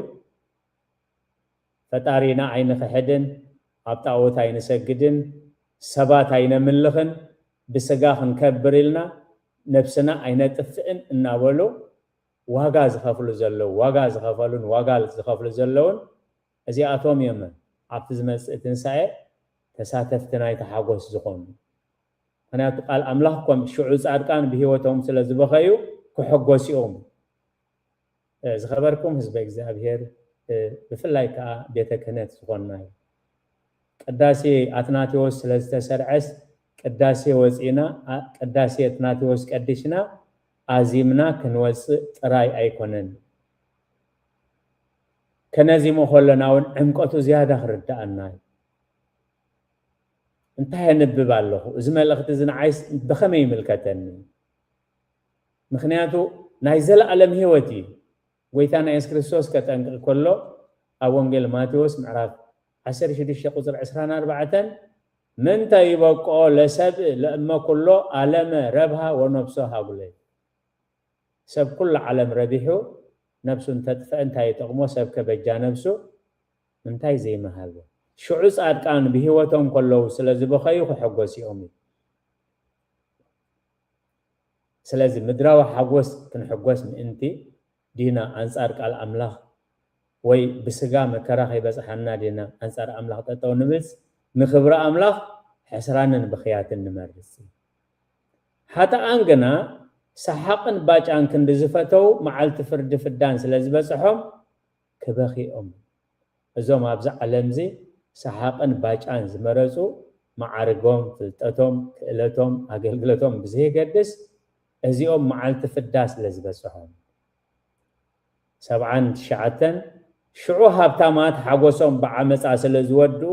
ፈጣሪና ኣይንኽሕድን፣ ኣብ ጣዖት ኣይንሰግድን፣ ሰባት ኣይነምልኽን፣ ብስጋ ክንከብር ኢልና ነብስና ኣይነጥፍእን እናበሉ ዋጋ ዝኸፍሉ ዘለዉ፣ ዋጋ ዝኸፈሉን ዋጋ ዝኸፍሉ ዘለዉን፣ እዚኣቶም እዮም ኣብቲ ዝመጽእ ትንሳኤ ተሳተፍቲ ናይቲ ሓጎስ ዝኾኑ። ምኽንያቱ ቃል ኣምላኽ ከም ሽዑ ጻድቃን ብህይወቶም ስለ ዝበኸዩ ክሕጎሱ እዮም። እ፣ ዝኸበርኩም ህዝበ እግዚኣብሔር፣ እ፣ ብፍላይ ከኣ ቤተ ክህነት ዝኾንና እዩ። ቅዳሴ ኣትናቴዎስ ስለ ዝተሰርዐስ ቅዳሴ ወጺእና፣ ኣ-፣ ቅዳሴ ኣትናቴዎስ ቀዲስና ኣዚምና ክንወጽእ ጥራይ ኣይኮነን። ከነዚሞ ከለና እውን ዕምቀቱ ዝያዳ ክርድኣና እዩ። እንታይ የንብብ ኣለኹ? እዚ መልእኽቲ እዚ ንዓይስ ብኸመይ ይምልከተኒ? ምኽንያቱ ናይ ዘለኣለም ህይወት እዩ። ጎይታና የሱስ ክርስቶስ ከጠንቅቕ ከሎ ኣብ ወንጌል ማቴዎስ ምዕራፍ ዓሰርተ ሽዱሽተ ቁጽሪ ዕስራን ኣርባዕተን፣ "ምንተ ይበቅዖ ለሰብእ ለእመ ኩሎ ኣለመ ረብሃ ወነብሶ ሃጉለ?" ሰብ ኩሉ ዓለም ረቢሑ ነብሱ እንተጥፍአ እንታይ ይጠቕሞ? ሰብ ከበጃ ነብሱ እንታይ ዘይመሃበ? ሽዑ ጻድቃን ብህይወቶም ከለዉ ስለ ዝበኸዩ ክሕጎስ እዮም እዩ። ስለዚ ምድራዊ ሓጎስ ክንሕጎስ ምእንቲ ዲና ኣንጻር ቃል ኣምላኽ ወይ ብስጋ መከራ ከይበጽሓና ዲና ኣንጻር ኣምላኽ ጠጠው ንብልስ? ንኽብሪ ኣምላኽ ሕስራንን ብኽያትን ንመርጽ። ሓጥኣን ግና ሰሓቕን ባጫን ክንዲ ዝፈተዉ መዓልቲ ፍርዲ ፍዳን ስለ ዝበጽሖም ክበኺኦም። እዞም ኣብዚ ዓለምዚ ሰሓቕን ባጫን ዝመረጹ መዓርጎም፣ ፍልጠቶም፣ ክእለቶም፣ ኣገልግሎቶም ብዘየገድስ እዚኦም መዓልቲ ፍዳ ስለ ዝበጽሖም። ሰብዓን ትሽዓተን ሽዑ ሃብታማት ሓጎሶም ብዓመጻ ስለ ዝወድኡ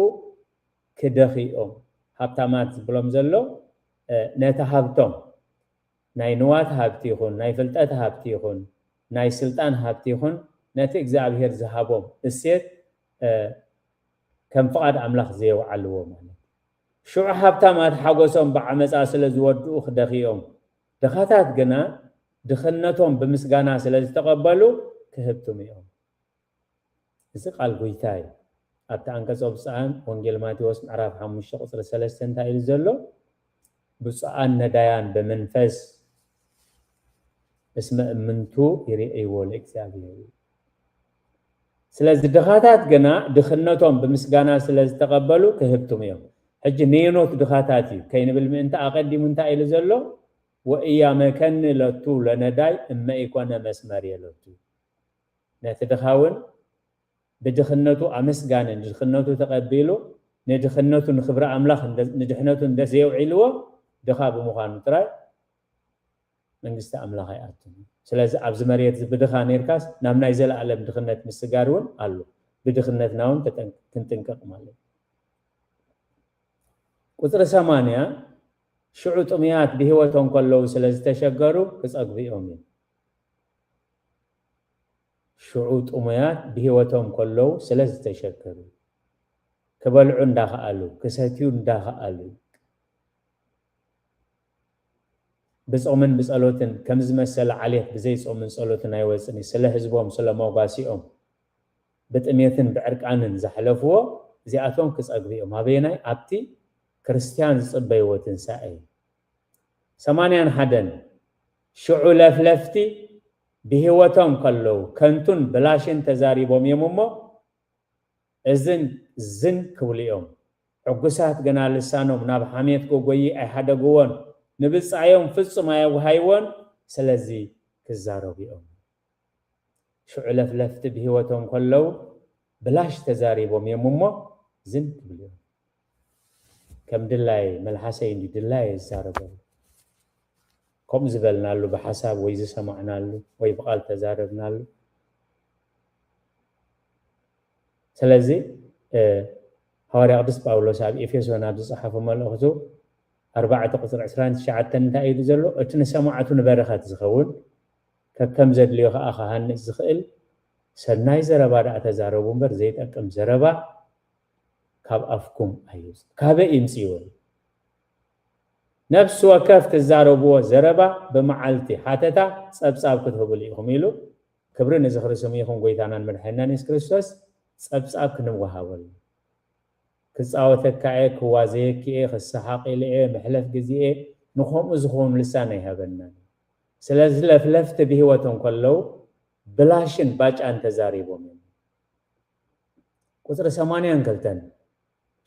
ክደኺኦም። ሃብታማት ዝብሎም ዘሎ፣ እ፣ ነቲ ሃብቶም ናይ ንዋት ሃብቲ ይኹን፣ ናይ ፍልጠት ሃብቲ ይኹን፣ ናይ ስልጣን ሃብቲ ይኹን፣ ነቲ እግዚኣብሔር ዝሃቦም እሴት፣ እ፣ ከም ፍቓድ ኣምላኽ ዘየውዓልዎ ማለት እዩ። ሽዑ ሃብታማት ሓጎሶም ብዓመጻ ስለ ዝወድኡ ክደኽዮም፣ ድኻታት ግና ድኽነቶም ብምስጋና ስለ ዝተቐበሉ ክህብትሙ እዮም። እዚ ቃል ጎይታ እዩ። ኣብቲ ኣንቀጸ ብፁዓን ወንጌል ማቴዎስ ምዕራፍ ሓሙሽተ ቁጽሪ ሰለስተ እንታይ ኢሉ ዘሎ? "ብፁዓን ነዳያን በመንፈስ እስመ እምንቱ ይርእይዎ ለእግዚኣብሔር" እዩ። ስለዚ ድኻታት ግና ድኽነቶም ብምስጋና ስለ ዝተቐበሉ ክህብትሙ እዮም። ሕጂ ንየኖት ድኻታት እዩ ከይንብል ምእንቲ ኣቐዲሙ እንታይ ኢሉ ዘሎ? "ወእያመከኒ ለቱ ለነዳይ እመ ኢኮነ መስመር የለቱ" ነቲ ድኻ እውን ብድኽነቱ ኣመስጋኒ፣ ንድኽነቱ ተቐቢሉ፣ ንድኽነቱ ንኽብሪ ኣምላኽ እንደ-፣ ንድሕነቱ እንደ ዘየውዒልዎ፣ ድኻ ብምዃኑ ጥራይ መንግስቲ ኣምላኽ ኣይኣቱን። ስለዚ ኣብዚ መሬት እዚ ብድኻ ኔርካስ ናብ ናይ ዘለኣለም ድኽነት ምስጋር እውን ኣሎ። ብድኽነትና እውን ተጠን-፣ ክንጥንቀቕ ማለት እዩ። ቁጽሪ ሰማንያ፣ ሽዑ ጥሙያት ብህይወቶም ከለዉ ስለ ዝተሸገሩ ክጸግቡ እዮም እዩ። ሽዑ ጥሙያት ብህይወቶም ከለዉ ስለ ዝተሸገሩ፣ ክበልዑ እንዳኸኣሉ፣ ክሰትዩ እንዳኸኣሉ፣ ብጾምን ብጸሎትን ከም ዝመሰለ ዓሌት ብዘይ ጾምን ጸሎትን ኣይወጽን እዩ። ስለ ህዝቦም፣ ስለ መጓሲኦም፣ ብጥሜትን ብዕርቃንን ዘሕለፍዎ፣ እዚኣቶም ክጸግቡ እዮም። ኣበየናይ? ኣብቲ ክርስትያን ዝጽበይዎ ትንሳኤ። ሰማንያን ሓደን፣ ሽዑ ለፍለፍቲ ብህይወቶም ከለዉ ከንቱን ብላሽን ተዛሪቦም እዮም እሞ፣ እዝን ዝን ክብሉ እዮም። ዕጉሳት ግና ልሳኖም ናብ ሓሜት ክጎዪ ኣይሓደግዎን፣ ንብጻዮም ፍጹም ኣየውሃይዎን፣ ስለዚ ክዛረቡ እዮም። ሽዑ ለፍለፍቲ ብህይወቶም ከለዉ ብላሽ ተዛሪቦም እዮም እሞ ዝን ክብሉ እዮም። ከም ድላይ መልሓሰይ እንዲ ድላይ ይዛረበሉ። ከምኡ ዝበልናሉ ብሓሳብ ወይ ዝሰማዕናሉ ወይ ብቓል ተዛረብናሉ። ስለዚ ሃዋርያ ቅዱስ ጳውሎስ ኣብ ኤፌሶን ኣብ ዝጸሓፎ መልእኽቱ ኣርባዕተ ቁፅሪ ዕስራን ትሽዓተን እንታይ ኢሉ ዘሎ? እቲ ንሰማዕቱ ንበረኸት ዝኸውን ከከም ዘድልዮ ከዓ ክሃንፅ ዝኽእል ሰናይ ዘረባ ደኣ ተዛረቡ እምበር ዘይጠቅም ዘረባ ካብ ኣፍኩም ኣይውፅእ። ካበይ ይምፅእዎ? ነፍሲ ወከፍ ትዛረብዎ ዘረባ ብመዓልቲ ሓተታ ፀብፃብ ክትህብሉ ኢኹም ኢሉ። ክብሪ ንዝኽሪ ስሙ ይኹን። ጎይታናን መድሓኒናን የሱስ ክርስቶስ ፀብፃብ ክንወሃበሉ። ክፃወተካ እየ፣ ክዋዘየኪ እየ፣ ክሰሓቕ ኢለ እየ፣ መሕለፍ ግዜ እየ፣ ንኸምኡ ዝኾኑ ልሳን ኣይሃበናን። ስለዚ ለፍለፍቲ ብህይወቶም ከለዉ ብላሽን ባጫን ተዛሪቦም እዮም። ቁፅሪ ሰማንያን ክልተን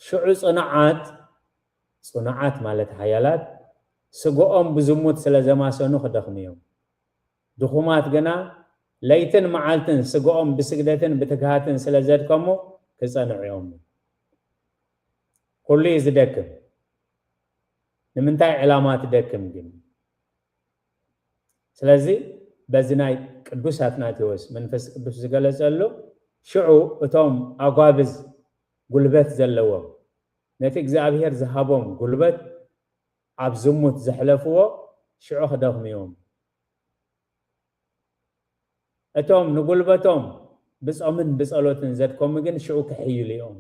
ሽዑ ፅኑዓት፣ ፅኑዓት ማለት ሓያላት፣ ስግኦም ብዝሙት ስለ ዘማሰኑ ክደኽሙ እዮም። ድኹማት ግና ለይትን መዓልትን ስግኦም ብስግደትን ብትግሃትን ስለ ዘድከሙ ክጸንዑ እዮም። ኩሉ እዩ ዝደክም። ንምንታይ ዕላማ ትደክም ግን? ስለዚ በዚ ናይ ቅዱስ ኣትናቴዎስ መንፈስ ቅዱስ ዝገለጸሉ ሽዑ እቶም ኣጓብዝ ጉልበት ዘለዎም ነቲ እግዚኣብሔር ዝሃቦም ጉልበት ኣብ ዝሙት ዘሕለፍዎ ሽዑ ክደኽሙ እዮም። እቶም ንጉልበቶም ብጾምን ብጸሎትን ዘድከሙ ግን ሽዑ ክሕይሉ እዮም።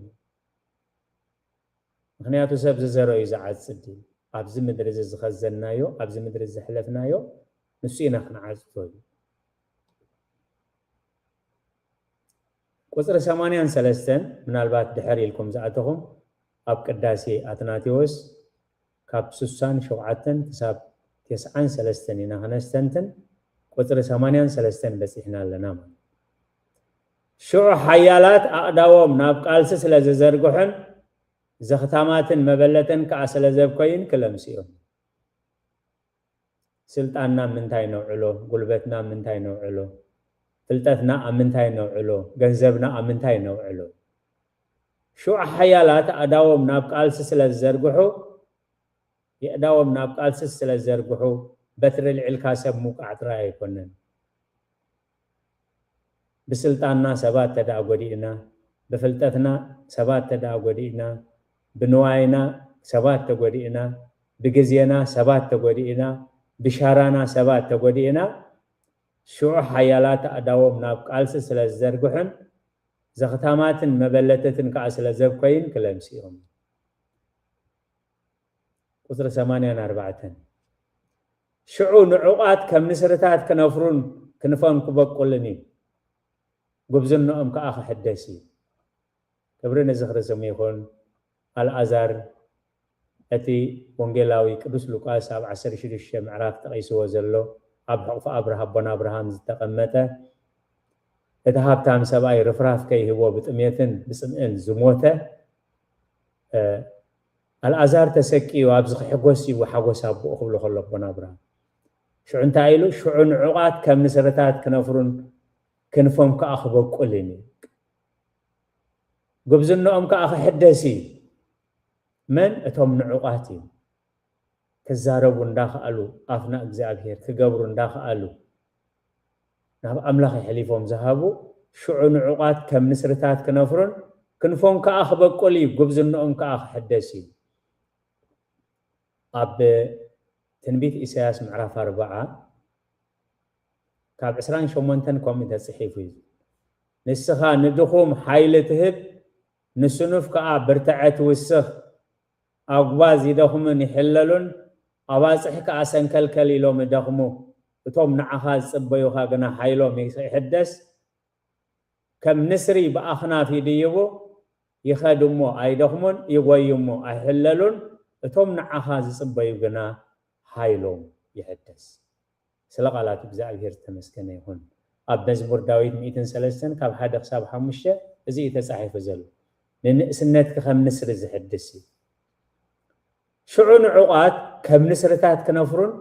ምኽንያቱ ሰብ ዝዘርኦ እዩ ዝዓጽድ እዩ። ኣብዚ ምድሪ እዚ ዝኸዘንናዮ፣ ኣብዚ ምድሪ እዚ ዘሕለፍናዮ ንሱ ኢና ክንዓጽዶ እዩ። ቁፅሪ ሰማንያን ሰለስተን ምናልባት ድሕር ኢልኩም ዝኣተኹም ኣብ ቅዳሴ ኣትናቴዎስ ካብ ስሳን ሸውዓተን ክሳብ ተስዓን ሰለስተን ኢና ክነስተንትን ቁፅሪ ሰማንያን ሰለስተን በፂሕና ኣለና ማለት። ሽዑ ሓያላት ኣእዳዎም ናብ ቃልሲ ስለ ዝዘርግሑን ዘኽታማትን መበለትን ከዓ ስለ ዘብከዩን ክለምስዮም። ስልጣንና ምንታይ ነውዕሎ? ጉልበትና ምንታይ ነውዕሎ? ፍልጠትና ኣብ ምንታይ ነውዕሎ? ገንዘብና ኣብ ምንታይ ነውዕሎ? ሽዑ ሓያላት ኣእዳዎም ናብ ቃልሲ ስለ ዝዘርግሑ፣ የእዳዎም ናብ ቃልሲ ስለ ዝዘርግሑ፣ በትሪ ልዒልካ ሰብ ምውቃዕ ጥራይ ኣይኮነን። ብስልጣንና ሰባት ተደኣ ጎዲእና፣ ብፍልጠትና ሰባት ተደኣ ጎዲእና፣ ብንዋይና ሰባት ተጎዲእና፣ ብግዜና ሰባት ተጎዲእና፣ ብሻራና ሰባት ተጎዲእና፣ ሽዑ ሓያላት ኣእዳዎም ናብ ቃልሲ ስለ ዝዘርግሑን ዘኽታማትን መበለተትን ከኣ ስለ ዘብከዩን ክለምስዮም። ቁፅሪ ሰማንያን ኣርባዕተን ሽዑ ንዑቓት ከም ንስርታት ክነፍሩን ክንፎም ክበቁልን እዩ፣ ጉብዝንኦም ከዓ ክሕደስ እዩ። ክብሪ ንዝኽሪ ስሙ ይኹን። ኣልኣዛር እቲ ወንጌላዊ ቅዱስ ሉቃስ ኣብ ዓሰርተ ሽዱሽተ ምዕራፍ ጠቒስዎ ዘሎ ኣብ ሕቑፊ ኣብርሃ ኣቦና ኣብርሃም ዝተቐመጠ እቲ ሃብታም ሰብኣይ ርፍራፍ ከይህቦ ብጥሜትን ብፅምእን ዝሞተ ኣልኣዛር ተሰቂዩ ኣብዚ ክሕጎስ እዩ ሓጎስ ኣቦኡ ክብሎ ከሎ ኣቦና ኣብርሃም ሽዑ እንታይ ኢሉ? ሽዑ ንዑቓት ከም ንስርታት ክነፍሩን ክንፎም ከዓ ክበቁልን እዩ፣ ጉብዝንኦም ከዓ ክሕደስ እዩ። መን? እቶም ንዑቓት እዮም። ክዛረቡ እንዳኸኣሉ ኣፍና እግዚኣብሔር ክገብሩ እንዳኸኣሉ ናብ ኣምላኽ የሕሊፎም ዝሃቡ ሽዑ ንዑቓት ከም ንስርታት ክነፍሩን ክንፎም ከዓ ክበቁል እዩ፣ ጉብዝንኦም ከዓ ክሕደስ እዩ። ኣብ ትንቢት ኢሳያስ ምዕራፍ ኣርባዓ ካብ ዕስራን ሸሞንተን ከምኡ ተጽሒፉ እዩ። ንስኻ ንድኹም ሓይሊ ትህብ፣ ንስኑፍ ከኣ ብርትዐ ትውስኽ። ኣጉባዝ ይደኽሙን ይሕለሉን፣ ኣባጽሕ ከኣ ሰንከልከል ኢሎም ይደኽሙ። እቶም ንዓኻ ዝጽበዩኻ ግና ሓይሎም ይሕደስ። ከም ንስሪ ብኣኽናፍ ይድይቡ፣ ይኸዱ እሞ ኣይደኽሙን፣ ይጎዩ እሞ ኣይሕለሉን። እቶም ንዓኻ ዝጽበዩ ግና ሓይሎም ይሕደስ። ስለ ቃላት እግዚኣብሔር ዝተመስገነ ይኹን። ኣብ መዝሙር ዳዊት ሚእትን ሰለስተን ካብ ሓደ ክሳብ ሓሙሽተ እዚ እዩ ተጻሒፉ ዘሎ። ንንእስነትኪ ከም ንስሪ ዝሕድስ እዩ። ሽዑ ንዑቓት ከም ንስርታት ክነፍሩን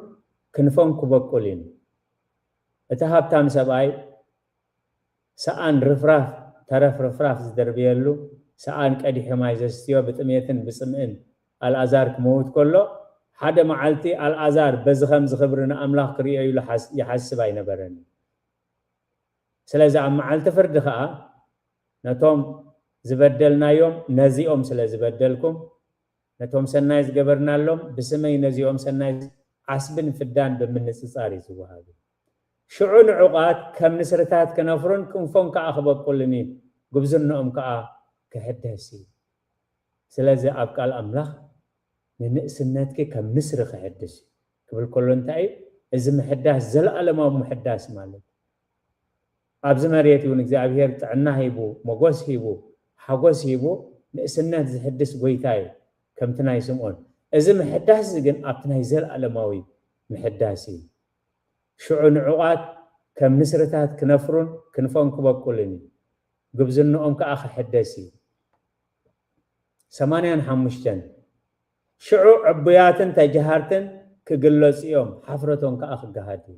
ክንፎም ክበቁልን። እቲ ሃብታም ሰብኣይ ሰኣን ርፍራፍ፣ ተረፍ ርፍራፍ ዝደርብየሉ፣ ሰኣን ቀዲሑ ማይ ዘስትዮ፣ ብጥሜትን ብጽምእን ኣልኣዛር ክመውት ከሎ፣ ሓደ መዓልቲ ኣልኣዛር በዚ ከምዚ ክብሪ ንኣምላኽ ክርእዮ ኢሉ ሓስ-፣ ይሓስብ ኣይነበረን። ስለዚ ኣብ መዓልቲ ፍርዲ ኸኣ ነቶም ዝበደልናዮም ነዚኦም ስለ ዝበደልኩም፣ ነቶም ሰናይ ዝገበርናሎም ብስመይ ነዚኦም ሰናይ ዓስብን ፍዳን ብምንጽጻር እዩ ዝወሃብ። ሽዑ ንዑቓት ከም ንስርታት ክነፍሩን ክንፎም ከኣ ክበቁልን እዩ፣ ጉብዝንኦም ከኣ ክሕደስ እዩ። ስለዚ ኣብ ቃል ኣምላኽ ንንእስነትኪ ከም ንስሪ ክሕድስ እዩ ክብል ከሎ እንታይ እዩ? እዚ ምሕዳስ ዘለኣለማዊ ምሕዳስ ማለት እዩ። ኣብዚ መሬት እውን እግዚኣብሔር ጥዕና ሂቡ፣ ሞጎስ ሂቡ፣ ሓጎስ ሂቡ ንእስነት ዝሕድስ ጎይታ እዩ፣ ከምቲ ናይ ስምዖን። እዚ ምሕዳስ እዚ ግን ኣብቲ ናይ ዘለኣለማዊ ምሕዳስ እዩ። ሽዑ ንዑቓት ከም ንስርታት ክነፍሩን ክንፎም ክበቁልን እዩ፣ ጉብዝንኦም ከኣ ክሕደስ እዩ። ሰማንያን ሓሙሽተን ሽዑ ዕቡያትን ተጀሃርትን ክግለጹ እዮም፣ ሓፍረቶም ከኣ ክገሃድ እዩ።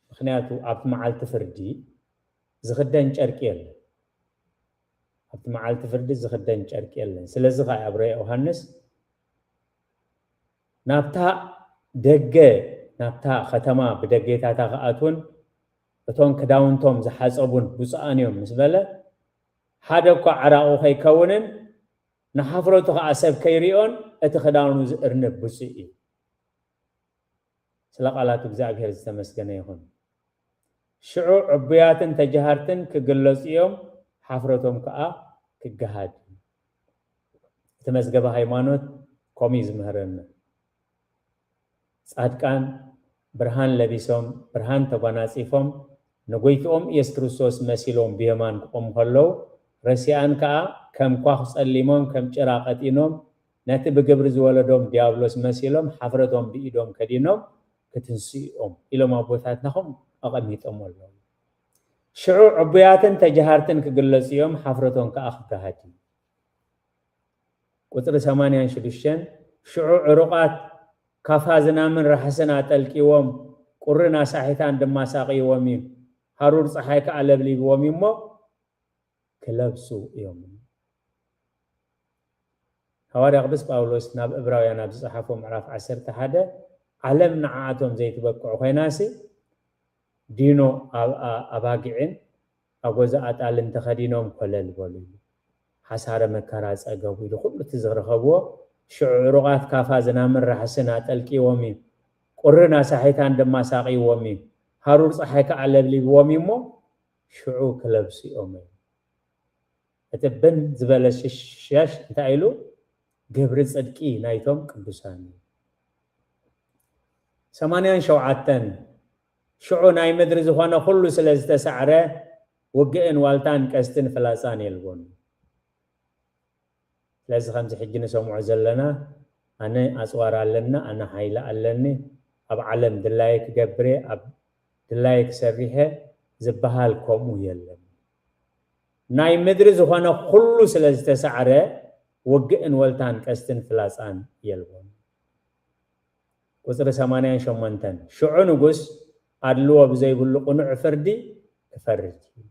ምኽንያቱ ኣብቲ መዓልቲ ፍርዲ ዝኽደን ጨርቂ የለን። ኣብቲ መዓልቲ ፍርዲ ዝኽደን ጨርቂ የለን። ስለዚ ኸኣ ኣብ ራእየ ዮሃንስ ናብታ ደገ፣ ናብታ ከተማ ብደጌታታ ክኣትዉን እቶም ክዳውንቶም ዝሓጸቡን ብፁዓን እዮም ምስ በለ፣ ሓደ እኳ ዓራቑ ከይከውንን ንሓፍረቱ ኸኣ ሰብ ከይሪኦን እቲ ክዳኑ ዝእርንብ ብፁዕ እዩ። ስለ ቃላቱ እግዚኣብሔር ዝተመስገነ ይኹን። ሽዑ ዕቡያትን ተጀሃርትን ክግለጹ እዮም፣ ሓፍረቶም ከኣ ክገሃድ እዩ። እቲ መዝገበ ሃይማኖት ከምኡ እዩ ዝምህረና። ጻድቃን ብርሃን ለቢሶም፣ ብርሃን ተጓናጺፎም፣ ንጎይትኦም ኢየሱስ ክርስቶስ መሲሎም ብየማን ክቆሙ ከለዉ፣ ረሲኣን ከኣ ከም ኳኽ ጸሊሞም፣ ከም ጭራ ቀጢኖም፣ ነቲ ብግብሪ ዝወለዶም ዲያብሎስ መሲሎም፣ ሓፍረቶም ብኢዶም ከዲኖም ክትንስኡ እዮም ኢሎም ኣቦታትና ከምኡ ኣቐሚጦም ኣለዉ። ሽዑ ዕቡያትን ተጀሃርትን ክግለጹ እዮም፣ ሓፍረቶም ከኣ ክገሃድ እዩ። ቁጽሪ ሰማንያን ሽዱሽተን ሽዑ ዕሩቓት ካፋ ዝናምን ራሕስን ኣጠልቂዎም፣ ቁርን ኣሳሒታን ድማ ሳቕይዎም እዩ፣ ሃሩር ጸሓይ ከኣ ለብሊብዎም እዩ እሞ ክለብሱ እዮም። ሃዋርያ ቅዱስ ጳውሎስ ናብ እብራውያን ኣብ ዝጸሓፎ ምዕራፍ ዓሰርተ ሓደ፣ ዓለም ንዓኣቶም ዘይትበቅዕ ኮይናሲ፣ ዲኖ ኣብ-፣ ኣ-፣ ኣባጊዕን ኣጎዛ ኣጣልን ተኸዲኖም ኮለል በሉ ኢሉ። ሓሳረ መከራ ጸገቡ ኢሉ ኩሉ እቲ ዝረኸብዎ፣ ሽዑ ዕሩቓት ካፋ ዝናምን ራሕስን ኣጠልቂዎም እዩ። ቁርን ኣሳሒታን ድማ ሳቕይዎም እዩ። ሃሩር ጸሓይ ከኣ ለብሊብዎም እዩ እሞ፣ ሽዑ ክለብሱ እዮም። እቲ ብን ዝበለ ሽሻሽ እንታይ ኢሉ? ግብሪ ጽድቂ ናይቶም ቅዱሳን እዩ። ሰማንያን ሸውዓተን ሽዑ ናይ ምድሪ ዝኾነ ኩሉ ስለ ዝተሳዕረ፣ ውግእን ዋልታን ቀስትን ፍላጻን የልቦን። ስለዚ ከምዚ ሕጂ ንሰምዖ ዘለና፣ ኣነ ኣጽዋር ኣለና፣ ኣነ ሓይሊ ኣለኒ፣ ኣብ ዓለም ድላየ ክገብር እየ፣ ኣብ ድላየ ክሰርሕ እየ ዝበሃል ከምኡ የለን። ናይ ምድሪ ዝኾነ ኩሉ ስለ ዝተሳዕረ፣ ውግእን ወልታን ቀስትን ፍላጻን የልቦን። ቁጽሪ ሰማንያን ሸሞንተን ሽዑ ንጉስ ኣድልዎ ብዘይብሉ ቅኑዕ ፍርዲ ክፈርድ እዩ።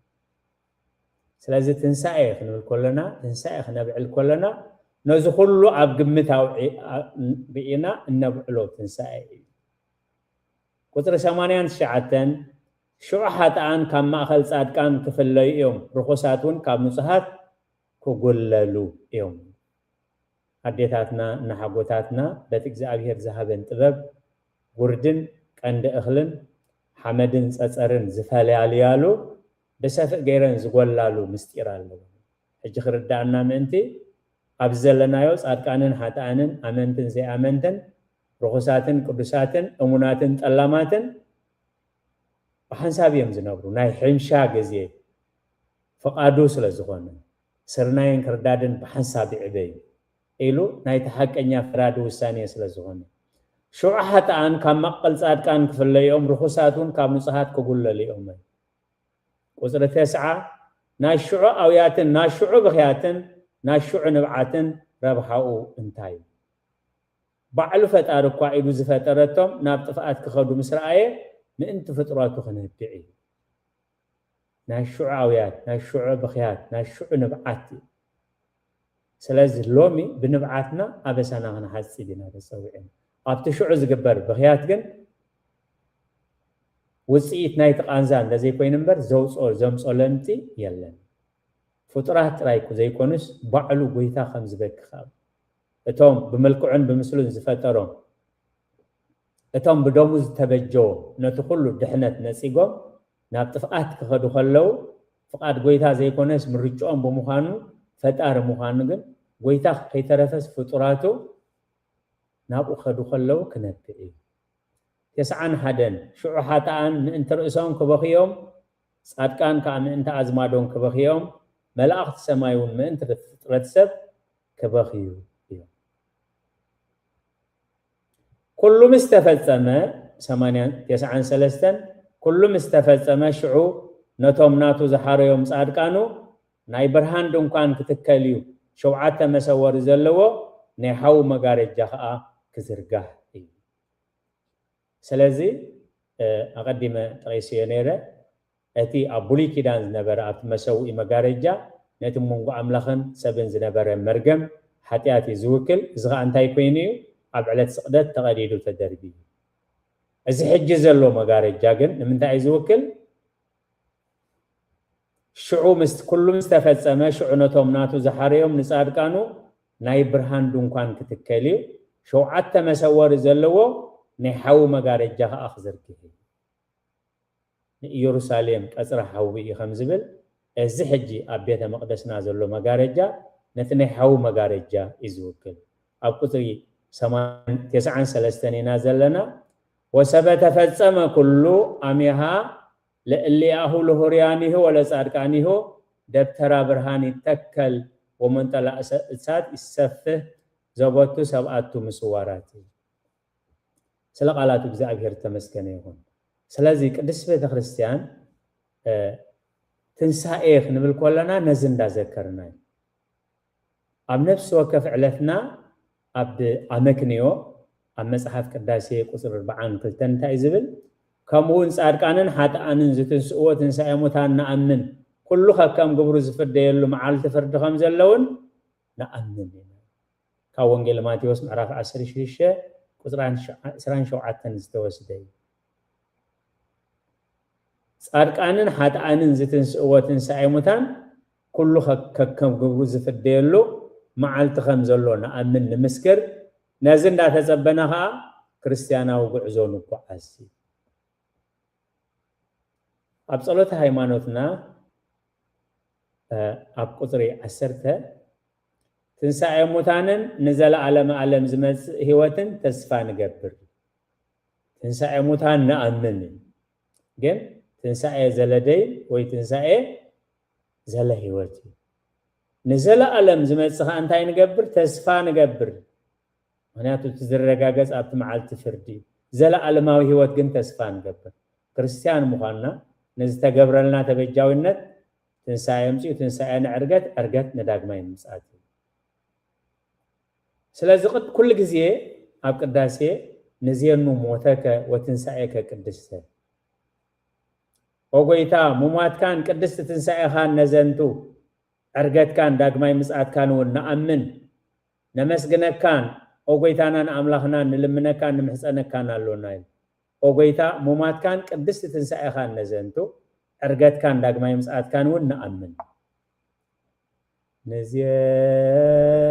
ስለዚ ትንሳኤ ክንብል ከለና፣ ትንሳኤ ክነብዕል ከለና፣ ነዚ ኩሉ ኣብ ግምት ኣውዒ-፣ ኣ-፣ ርኢና እነብዕሎ ትንሳኤ እዩ። ቁጽሪ ሰማንያን ትሽዓተን ሽዑ ሓጥኣን ካብ ማእከል ጻድቃን ክፍለዩ እዮም፣ ርኹሳት እውን ካብ ንጹሃት ክጉለሉ እዮም። ኣዴታትና፣ እናሓጎታትና በቲ እግዚኣብሔር ዝሃበን ጥበብ፣ ጉርድን ቀንዲ እኽልን ሓመድን ጸጸርን ዝፈላልያሉ፣ ብሰፍእ ገይረን ዝጎላሉ ምስጢር ኣለዎ። ሕጂ ክርዳእና ምእንቲ፣ ኣብዚ ዘለናዮ ጻድቃንን ሓጥኣንን፣ ኣመንትን ዘይኣመንትን፣ ርኹሳትን ቅዱሳትን፣ እሙናትን ጠላማትን፣ ብሓንሳብ እዮም ዝነብሩ። ናይ ሕምሻ ግዜ ፍቓዱ ስለ ዝኾነ፣ ስርናይን ክርዳድን ብሓንሳብ ይዕበ እዩ ኢሉ ናይቲ ሓቀኛ ፈራዲ ውሳኔ ስለ ዝኾነ፣ ሽዑ ሓጥኣን ካብ ማእከል ጻድቃን ክፍለዩ እዮም፣ ርኹሳት እውን ካብ ንጹሃት ክጉለሉ እዮም። ቁጽሪ ተስዓ፣ ናይ ሽዑ ኣውያትን ናይ ሽዑ ብኽያትን ናይ ሽዑ ንብዓትን ረብሓኡ እንታይ እዩ? ባዕሉ ፈጣሪ እኳ ኢዱ ዝፈጠረቶም ናብ ጥፍኣት ክኸዱ ምስ ረኣየ ምእንቲ ፍጥረቱ ክነብዕ እዩ። ናይ ሽዑ ኣውያት፣ ናይ ሽዑ ብኽያት፣ ናይ ሽዑ ንብዓት እዩ። ስለዚ ሎሚ ብንብዓትና ኣበሳና ክንሓጽብ ኢና ተጸዊዕና። ኣብቲ ሽዑ ዝግበር ብኽያት ግን ውጽኢት ናይቲ ቃንዛ እንተዘይኮይኑ እምበር ዘውፅኦ ዘምፅኦ ለምፂ የለን። ፍጡራት ጥራይ ዘይኮኑስ ባዕሉ ጎይታ ከም ዝበኪ ካብ እቶም ብምልክዑን ብምስሉን ዝፈጠሮም እቶም ብደሙ ዝተበጀዎ ነቲ ኩሉ ድሕነት ነፂጎም ናብ ጥፍኣት ክኸዱ ከለዉ ፍቓድ ጎይታ ዘይኮነስ ምርጭኦም ብምዃኑ ፈጣሪ ምዃኑ ግን ጎይታ ከይተረፈስ ፍጡራቱ ናብኡ ከዱ ከለዉ ክነብዕ እዩ። ተስዓን ሓደን ሽዑ ሓጥኣን ምእንቲ ርእሶም ክበኽዮም ጻድቃን ከዓ ምእንቲ ኣዝማዶም ክበኽዮም መላእኽቲ ሰማይ እውን ምእንቲ ፍጥረት ሰብ ክበኽዩ እዮም። ኩሉ ምስ ተፈጸመ ሰማንያን ተስዓን ሰለስተን ኩሉ ምስ ተፈጸመ ሽዑ ነቶም ናቱ ዝሓረዮም ጻድቃኑ ናይ ብርሃን ድንኳን ክትከል እዩ። ሸውዓተ መሰወሪ ዘለዎ ናይ ሓዊ መጋረጃ ከዓ ክዝርጋሕ እዩ። ስለዚ ኣቐዲመ ጠቒስዮ ነይረ። እቲ ኣብ ብሉይ ኪዳን ዝነበረ ኣብቲ መሰውኢ መጋረጃ ነቲ መንጎ ኣምላኽን ሰብን ዝነበረ መርገም ሓጢኣት እዩ ዝውክል። እዚ ከዓ እንታይ ኮይኑ እዩ? ኣብ ዕለት ስቕደት ተቐዲዱ ተደርቢ እዩ። እዚ ሕጂ ዘሎ መጋረጃ ግን ንምንታይ እዩ ዝውክል? ሽዑ ምስ ኩሉ ምስ ተፈጸመ ሽዑ ነቶም ናቱ ዝሓረዮም ንጻድቃኑ ናይ ብርሃን ድንኳን ክትከል እዩ። ሸውዓተ መሰወሪ ዘለዎ ናይ ሓዊ መጋረጃ ከዓ ክዝርግሕ እዩ። ንኢየሩሳሌም ቀጽሪ ሓዊ እዩ ከም ዝብል እዚ ሕጂ ኣብ ቤተ መቕደስና ዘሎ መጋረጃ ነቲ ናይ ሓዊ መጋረጃ እዩ ዝውክል። ኣብ ቁጽሪ ሰማንያን ተስዓን ሰለስተን ኢና ዘለና። ወሰበ ተፈጸመ ኩሉ ኣሚሃ ለእሊኣሁ ለሆርያኒሁ ወለጻድቃኒሁ ደብተራ ብርሃን ይተከል ወመንጠላ እሳት ይሰፍህ ዘቦቱ ሰብኣቱ ምስዋራት እዩ። ስለ ቃላቱ እግዚኣብሔር ተመስገነ ይኹን። ስለዚ ቅድስት ቤተ ክርስቲያን ትንሳኤ ክንብል ከለና ነዚ እንዳዘከርና እዩ። ኣብ ነፍሲ ወከፍ ዕለትና ኣብ ኣመክንዮ ኣብ መጽሓፍ ቅዳሴ ቁፅሪ ኣርባዓን ክልተን እንታይ ዝብል? ከምኡ እውን ጻድቃንን ሓጥኣንን ዝትንስእዎ ትንሳኤ ሙታን ንኣምን፣ ኩሉ ከከም ግብሩ ዝፍደየሉ መዓልቲ ፍርዲ ከም ዘለውን ንኣምን ኢና። ካብ ወንጌል ማቴዎስ ምዕራፍ ዓሰርተ ሽዱሽተ ቁፅሪ ዕስራን ሸውዓተን ዝተወስደ እዩ። ጻድቃንን ሓጥኣንን ዝትንስእዎ ትንሳኤ ሙታን ኩሉ ከከም ግብሩ ዝፍደየሉ መዓልቲ ከም ዘሎ ንኣምን ንምስክር። ነዚ እንዳተጸበና ኸኣ ክርስትያናዊ ጉዕዞ ንጓዓዝ። ኣብ ጸሎተ ሃይማኖትና ኣብ ቁጽሪ ዓሰርተ ትንሳኤ ሙታንን ንዘለኣለመ ዓለም ዝመጽእ ህይወትን ተስፋ ንገብር። ትንሳኤ ሙታን ንኣምን እዩ። ግን ትንሳኤ ዘለደይ ወይ ትንሳኤ ዘለ ህይወት እዩ። ንዘለኣለም ዝመጽእ ከዓ እንታይ ንገብር? ተስፋ ንገብር። ምክንያቱ እቲ ዝረጋገጽ ኣብቲ መዓልቲ ፍርዲ እዩ። ዘለኣለማዊ ህይወት ግን ተስፋ ንገብር። ክርስትያን ምዃንና ንዝተገብረልና ተበጃዊነት ትንሳኤ ኣምፅኡ፣ ትንሳኤ ንዕርገት፣ ዕርገት ንዳግማይ ምምፃእ እዩ። ስለዚ ኩሉ ግዜ ኣብ ቅዳሴ ንዜኑ ሞተከ ወትንሳኤከ ቅድስተ፣ ኦ ጎይታ ሙማትካን ቅድስቲ ትንሳኤኻን ነዘንቱ፣ ዕርገትካን ዳግማይ ምጽኣትካን እውን ንኣምን፣ ነመስግነካን ኦ ጎይታናን ኣምላኽናን ንልምነካን ንምሕጸነካን ኣሎና ኢሉ። ኦ ጎይታ ሙማትካን ቅድስቲ ትንሳኤኻን ነዘንቱ፣ ዕርገትካን ዳግማይ ምጽኣትካን እውን ንኣምን።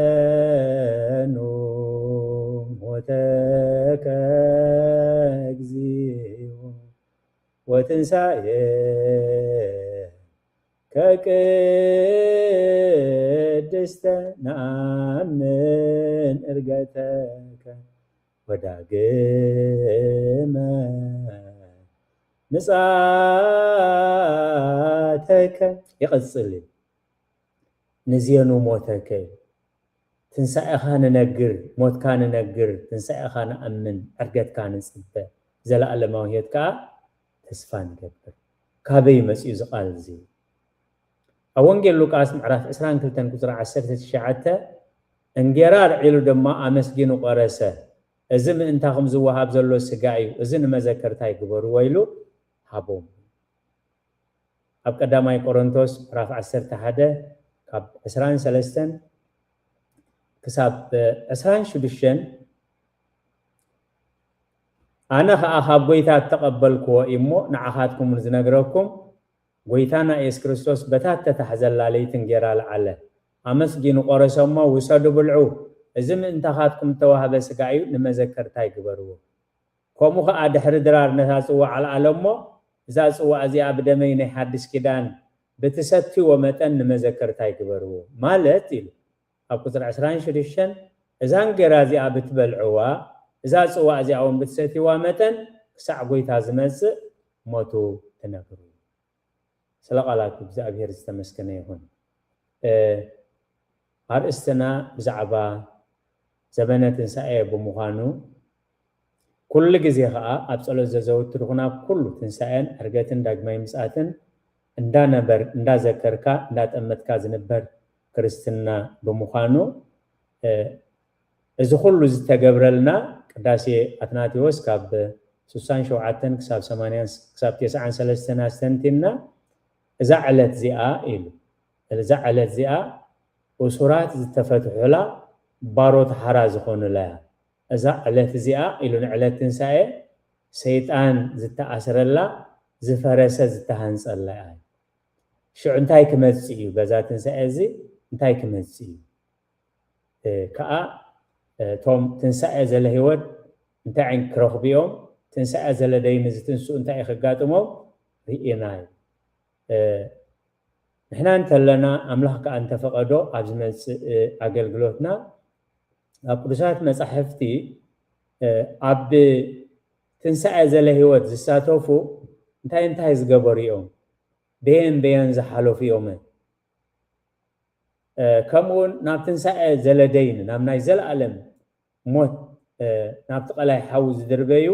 ንዜኑ ሞተከ እግዚኦ ወትንሳኤ ከቅድስተ ነኣምን እርገተከ ወዳግመ ምጻተከ። ይቕጽል እዩ። ንዜኑ ሞተከ ትንሳኤኻ ንነግር፣ ሞትካ ንነግር፣ ትንሳኤኻ ንኣምን፣ ዕርገትካ ንጽበ፣ ዘለኣለማዊ ህይወት ከኣ ተስፋ ንገብር። ካበይ መጺኡ እዚ ቃል እዚ? ወንጌል ሉቃስ ምዕራፍ ዕስራን ክልተን ቁፅሪ ዓሰርተ ትሽዓተ፣ እንጌራ ኣልዒሉ ድማ ኣመስጊኑ ቆረሰ፣ እዚ ምእንታኹም ዝወሃብ ዘሎ ስጋ እዩ፣ እዚ ንመዘከርታይ ግበርዎ ኢሉ ሃቦም። ኣብ ቀዳማይ ቆሮንቶስ ምዕራፍ ዓሰርተ ሓደ ካብ ዕስራን ሰለስተን ክሳብ ዕስራን ሽዱሽተን፣ ኣነ ኸኣ ካብ ጐይታ እተቐበልክዎ እሞ ንዓኻትኩም ዝነግረኩም፣ ጐይታና ኢየሱስ ክርስቶስ በታ እተታሕዘላ ለይቲ እንጌራ ኣልዓለ፣ ኣመስጊኑ ቆረሰ እሞ፣ ውሰዱ ብልዑ፣ እዚ ምእንታኻትኩም እተዋህበ ስጋ እዩ፣ ንመዘከርታይ ግበርዎ። ከምኡ ኸኣ ድሕሪ ድራር ነታ ጽዋዕ ኣልዓለ እሞ፣ እዛ ጽዋዕ እዚኣ ብደመይ ናይ ሓድሽ ኪዳን ብትሰትይዎ መጠን ንመዘከርታይ ግበርዎ ማለት ኢሉ። ኣብ ቁጽሪ ዕስራን ሽዱሽተን፣ እዛ እንጌራ እዚኣ ብትበልዕዋ፣ እዛ ጽዋዕ እዚኣ እውን ብትሰትይዋ መጠን ክሳዕ ጐይታ ዝመጽእ ሞቱ ትነግሩ። ስለ ቃላቱ እግዚኣብሔር ዝተመስገነ ይኹን። ኣርእስትና ብዛዕባ ዘበነ ትንሳኤ ብምዃኑ፣ ኩሉ ግዜ ኸኣ ኣብ ጸሎት ዘዘውትር ኹና ኩሉ ትንሳኤን ዕርገትን ዳግማይ ምጽኣትን እንዳነበር እንዳዘከርካ እንዳጠመትካ ዝንበር ክርስትና ብምዃኑ፣ እዚ ኩሉ ዝተገብረልና ቅዳሴ ኣትናቴዎስ ካብ ስሳን ሸውዓተን ክሳብ ሰማንያን ክሳብ ተስዓን ሰለስተን ኣስተንቲንና፣ እዛ ዕለት እዚኣ ኢሉ፣ እዛ ዕለት እዚኣ እሱራት ዝተፈትሑላ፣ ባሮት ሓራ ዝኾኑላ እያ። እዛ ዕለት እዚኣ ኢሉ ንዕለት ትንሳኤ ሰይጣን ዝተኣስረላ፣ ዝፈረሰ ዝተሃንጸላ እያ። ሽዑ እንታይ ክመጽእ እዩ? በዛ ትንሳኤ እዚ እንታይ ክመጽእ እዩ? ከኣ እቶም ትንሳኤ ዘለ ህይወት እንታይ ዓይነት ክረኽቡ እዮም? ትንሳኤ ዘለ ደይኒ ዝትንስኡ እንታይ እዩ ክጋጥሞም? ርኢና እዩ። ንሕና እንተለና ኣምላኽ ከኣ እንተፈቐዶ ኣብ ዝመጽእ ኣገልግሎትና ኣብ ቅዱሳት መጻሕፍቲ ኣብ ትንሳኤ ዘለ ህይወት ዝሳተፉ እንታይ እንታይ ዝገበሩ እዮም? በየን በየን ዝሓለፉ እዮም? ከምኡውን ናብ ትንሳኤ ዘለደይን ናብ ናይ ዘለኣለም ሞት ናብቲ ቀላይ ሓዊ ዝድርበዩ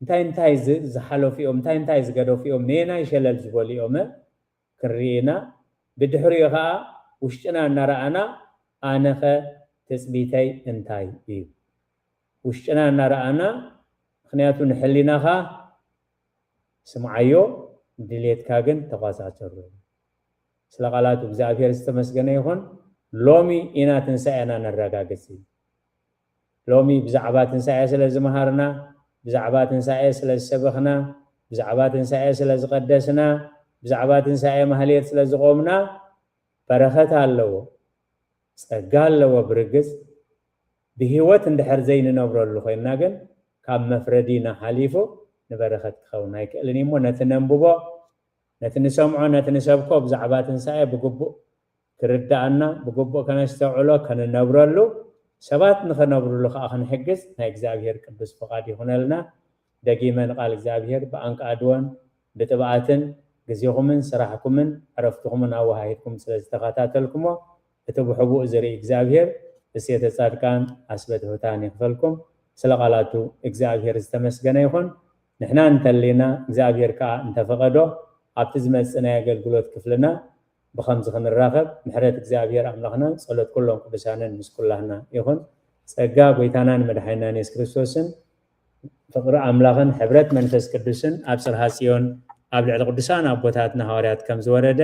እንታይ እንታይ ዝሓለፉ እዮም? እንታይ እንታይ ዝገደፉ እዮም? ነየናይ ሸለል ዝበሉ እዮም? ክንርኢ ኢና። ብድሕሪኡ ኸዓ ውሽጥና እናረኣና ኣነኸ ትጽቢተይ እንታይ እዩ? ውሽጥና እናረኣና፣ ምኽንያቱ ንሕሊናኻ ስምዓዮ፣ ድሌትካ ግን ተቋጻጸሮ። ስለ ቃላቱ እግዚኣብሔር ዝተመስገነ ይኹን። ሎሚ ኢና ትንሳኤና ነረጋግጽ። ሎሚ ብዛዕባ ትንሳኤ ስለ ዝመሃርና፣ ብዛዕባ ትንሳኤ ስለ ዝሰበኽና፣ ብዛዕባ ትንሳኤ ስለ ዝቐደስና፣ ብዛዕባ ትንሳኤ ማህሌት ስለ ዝቖምና በረኸት ኣለዎ፣ ጸጋ ኣለዎ። ብርግጽ ብህይወት እንድሕር ዘይንነብረሉ ኮይንና ግን ካብ መፍረዲና ሓሊፉ ንበረኸት ክኸውን ኣይክእልን እዩ። እሞ ነቲ ነንብቦ፣ ነቲ ንሰምዖ፣ ነቲ ንሰብኮ ብዛዕባ ትንሳኤ ብግቡእ ክርድኣና፣ ብግቡእ ከነስተውዕሎ፣ ከንነብረሉ፣ ሰባት ንኸነብርሉ ከኣ ክንሕግዝ ናይ እግዚኣብሔር ቅዱስ ፍቓድ ይኹነልና። ደጊመ ንቃል እግዚኣብሔር ብኣንቃድወን ብጥብኣትን ግዜኹምን ስራሕኩምን ዕረፍትኹምን ኣወሃሂድኩም ስለ ዝተኸታተልኩሞ፣ እቲ ብሕቡእ ዝርኢ እግዚኣብሔር እሴተ ጻድቃን ኣስበ ትሑታን ይኽፈልኩም። ስለ ቃላቱ እግዚኣብሔር ዝተመስገነ ይኹን። ንሕና እንተሌና እግዚኣብሔር ከኣ እንተፈቐዶ ኣብቲ ዝመጽእ ናይ ኣገልግሎት ክፍልና ብኸምዚ ክንራኸብ ምሕረት እግዚኣብሔር ኣምላኽናን ጸሎት ኩሎም ቅዱሳንን ምስ ኩላህና ይኹን። ጸጋ ጐይታናን መድሓኒናን የሱስ ክርስቶስን ፍቕሪ ኣምላኽን ሕብረት መንፈስ ቅዱስን ኣብ ጽርሃ ጽዮን ኣብ ልዕሊ ቅዱሳን ኣቦታትና ሃዋርያት ከም ዝወረደ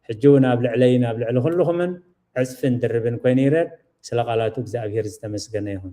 ሕጂ እውን ኣብ ልዕለይን ኣብ ልዕሊ ኩልኹምን ዕጽፍን ድርብን ኮይኑ ይረድ። ስለ ቃላቱ እግዚኣብሔር ዝተመስገነ ይኹን።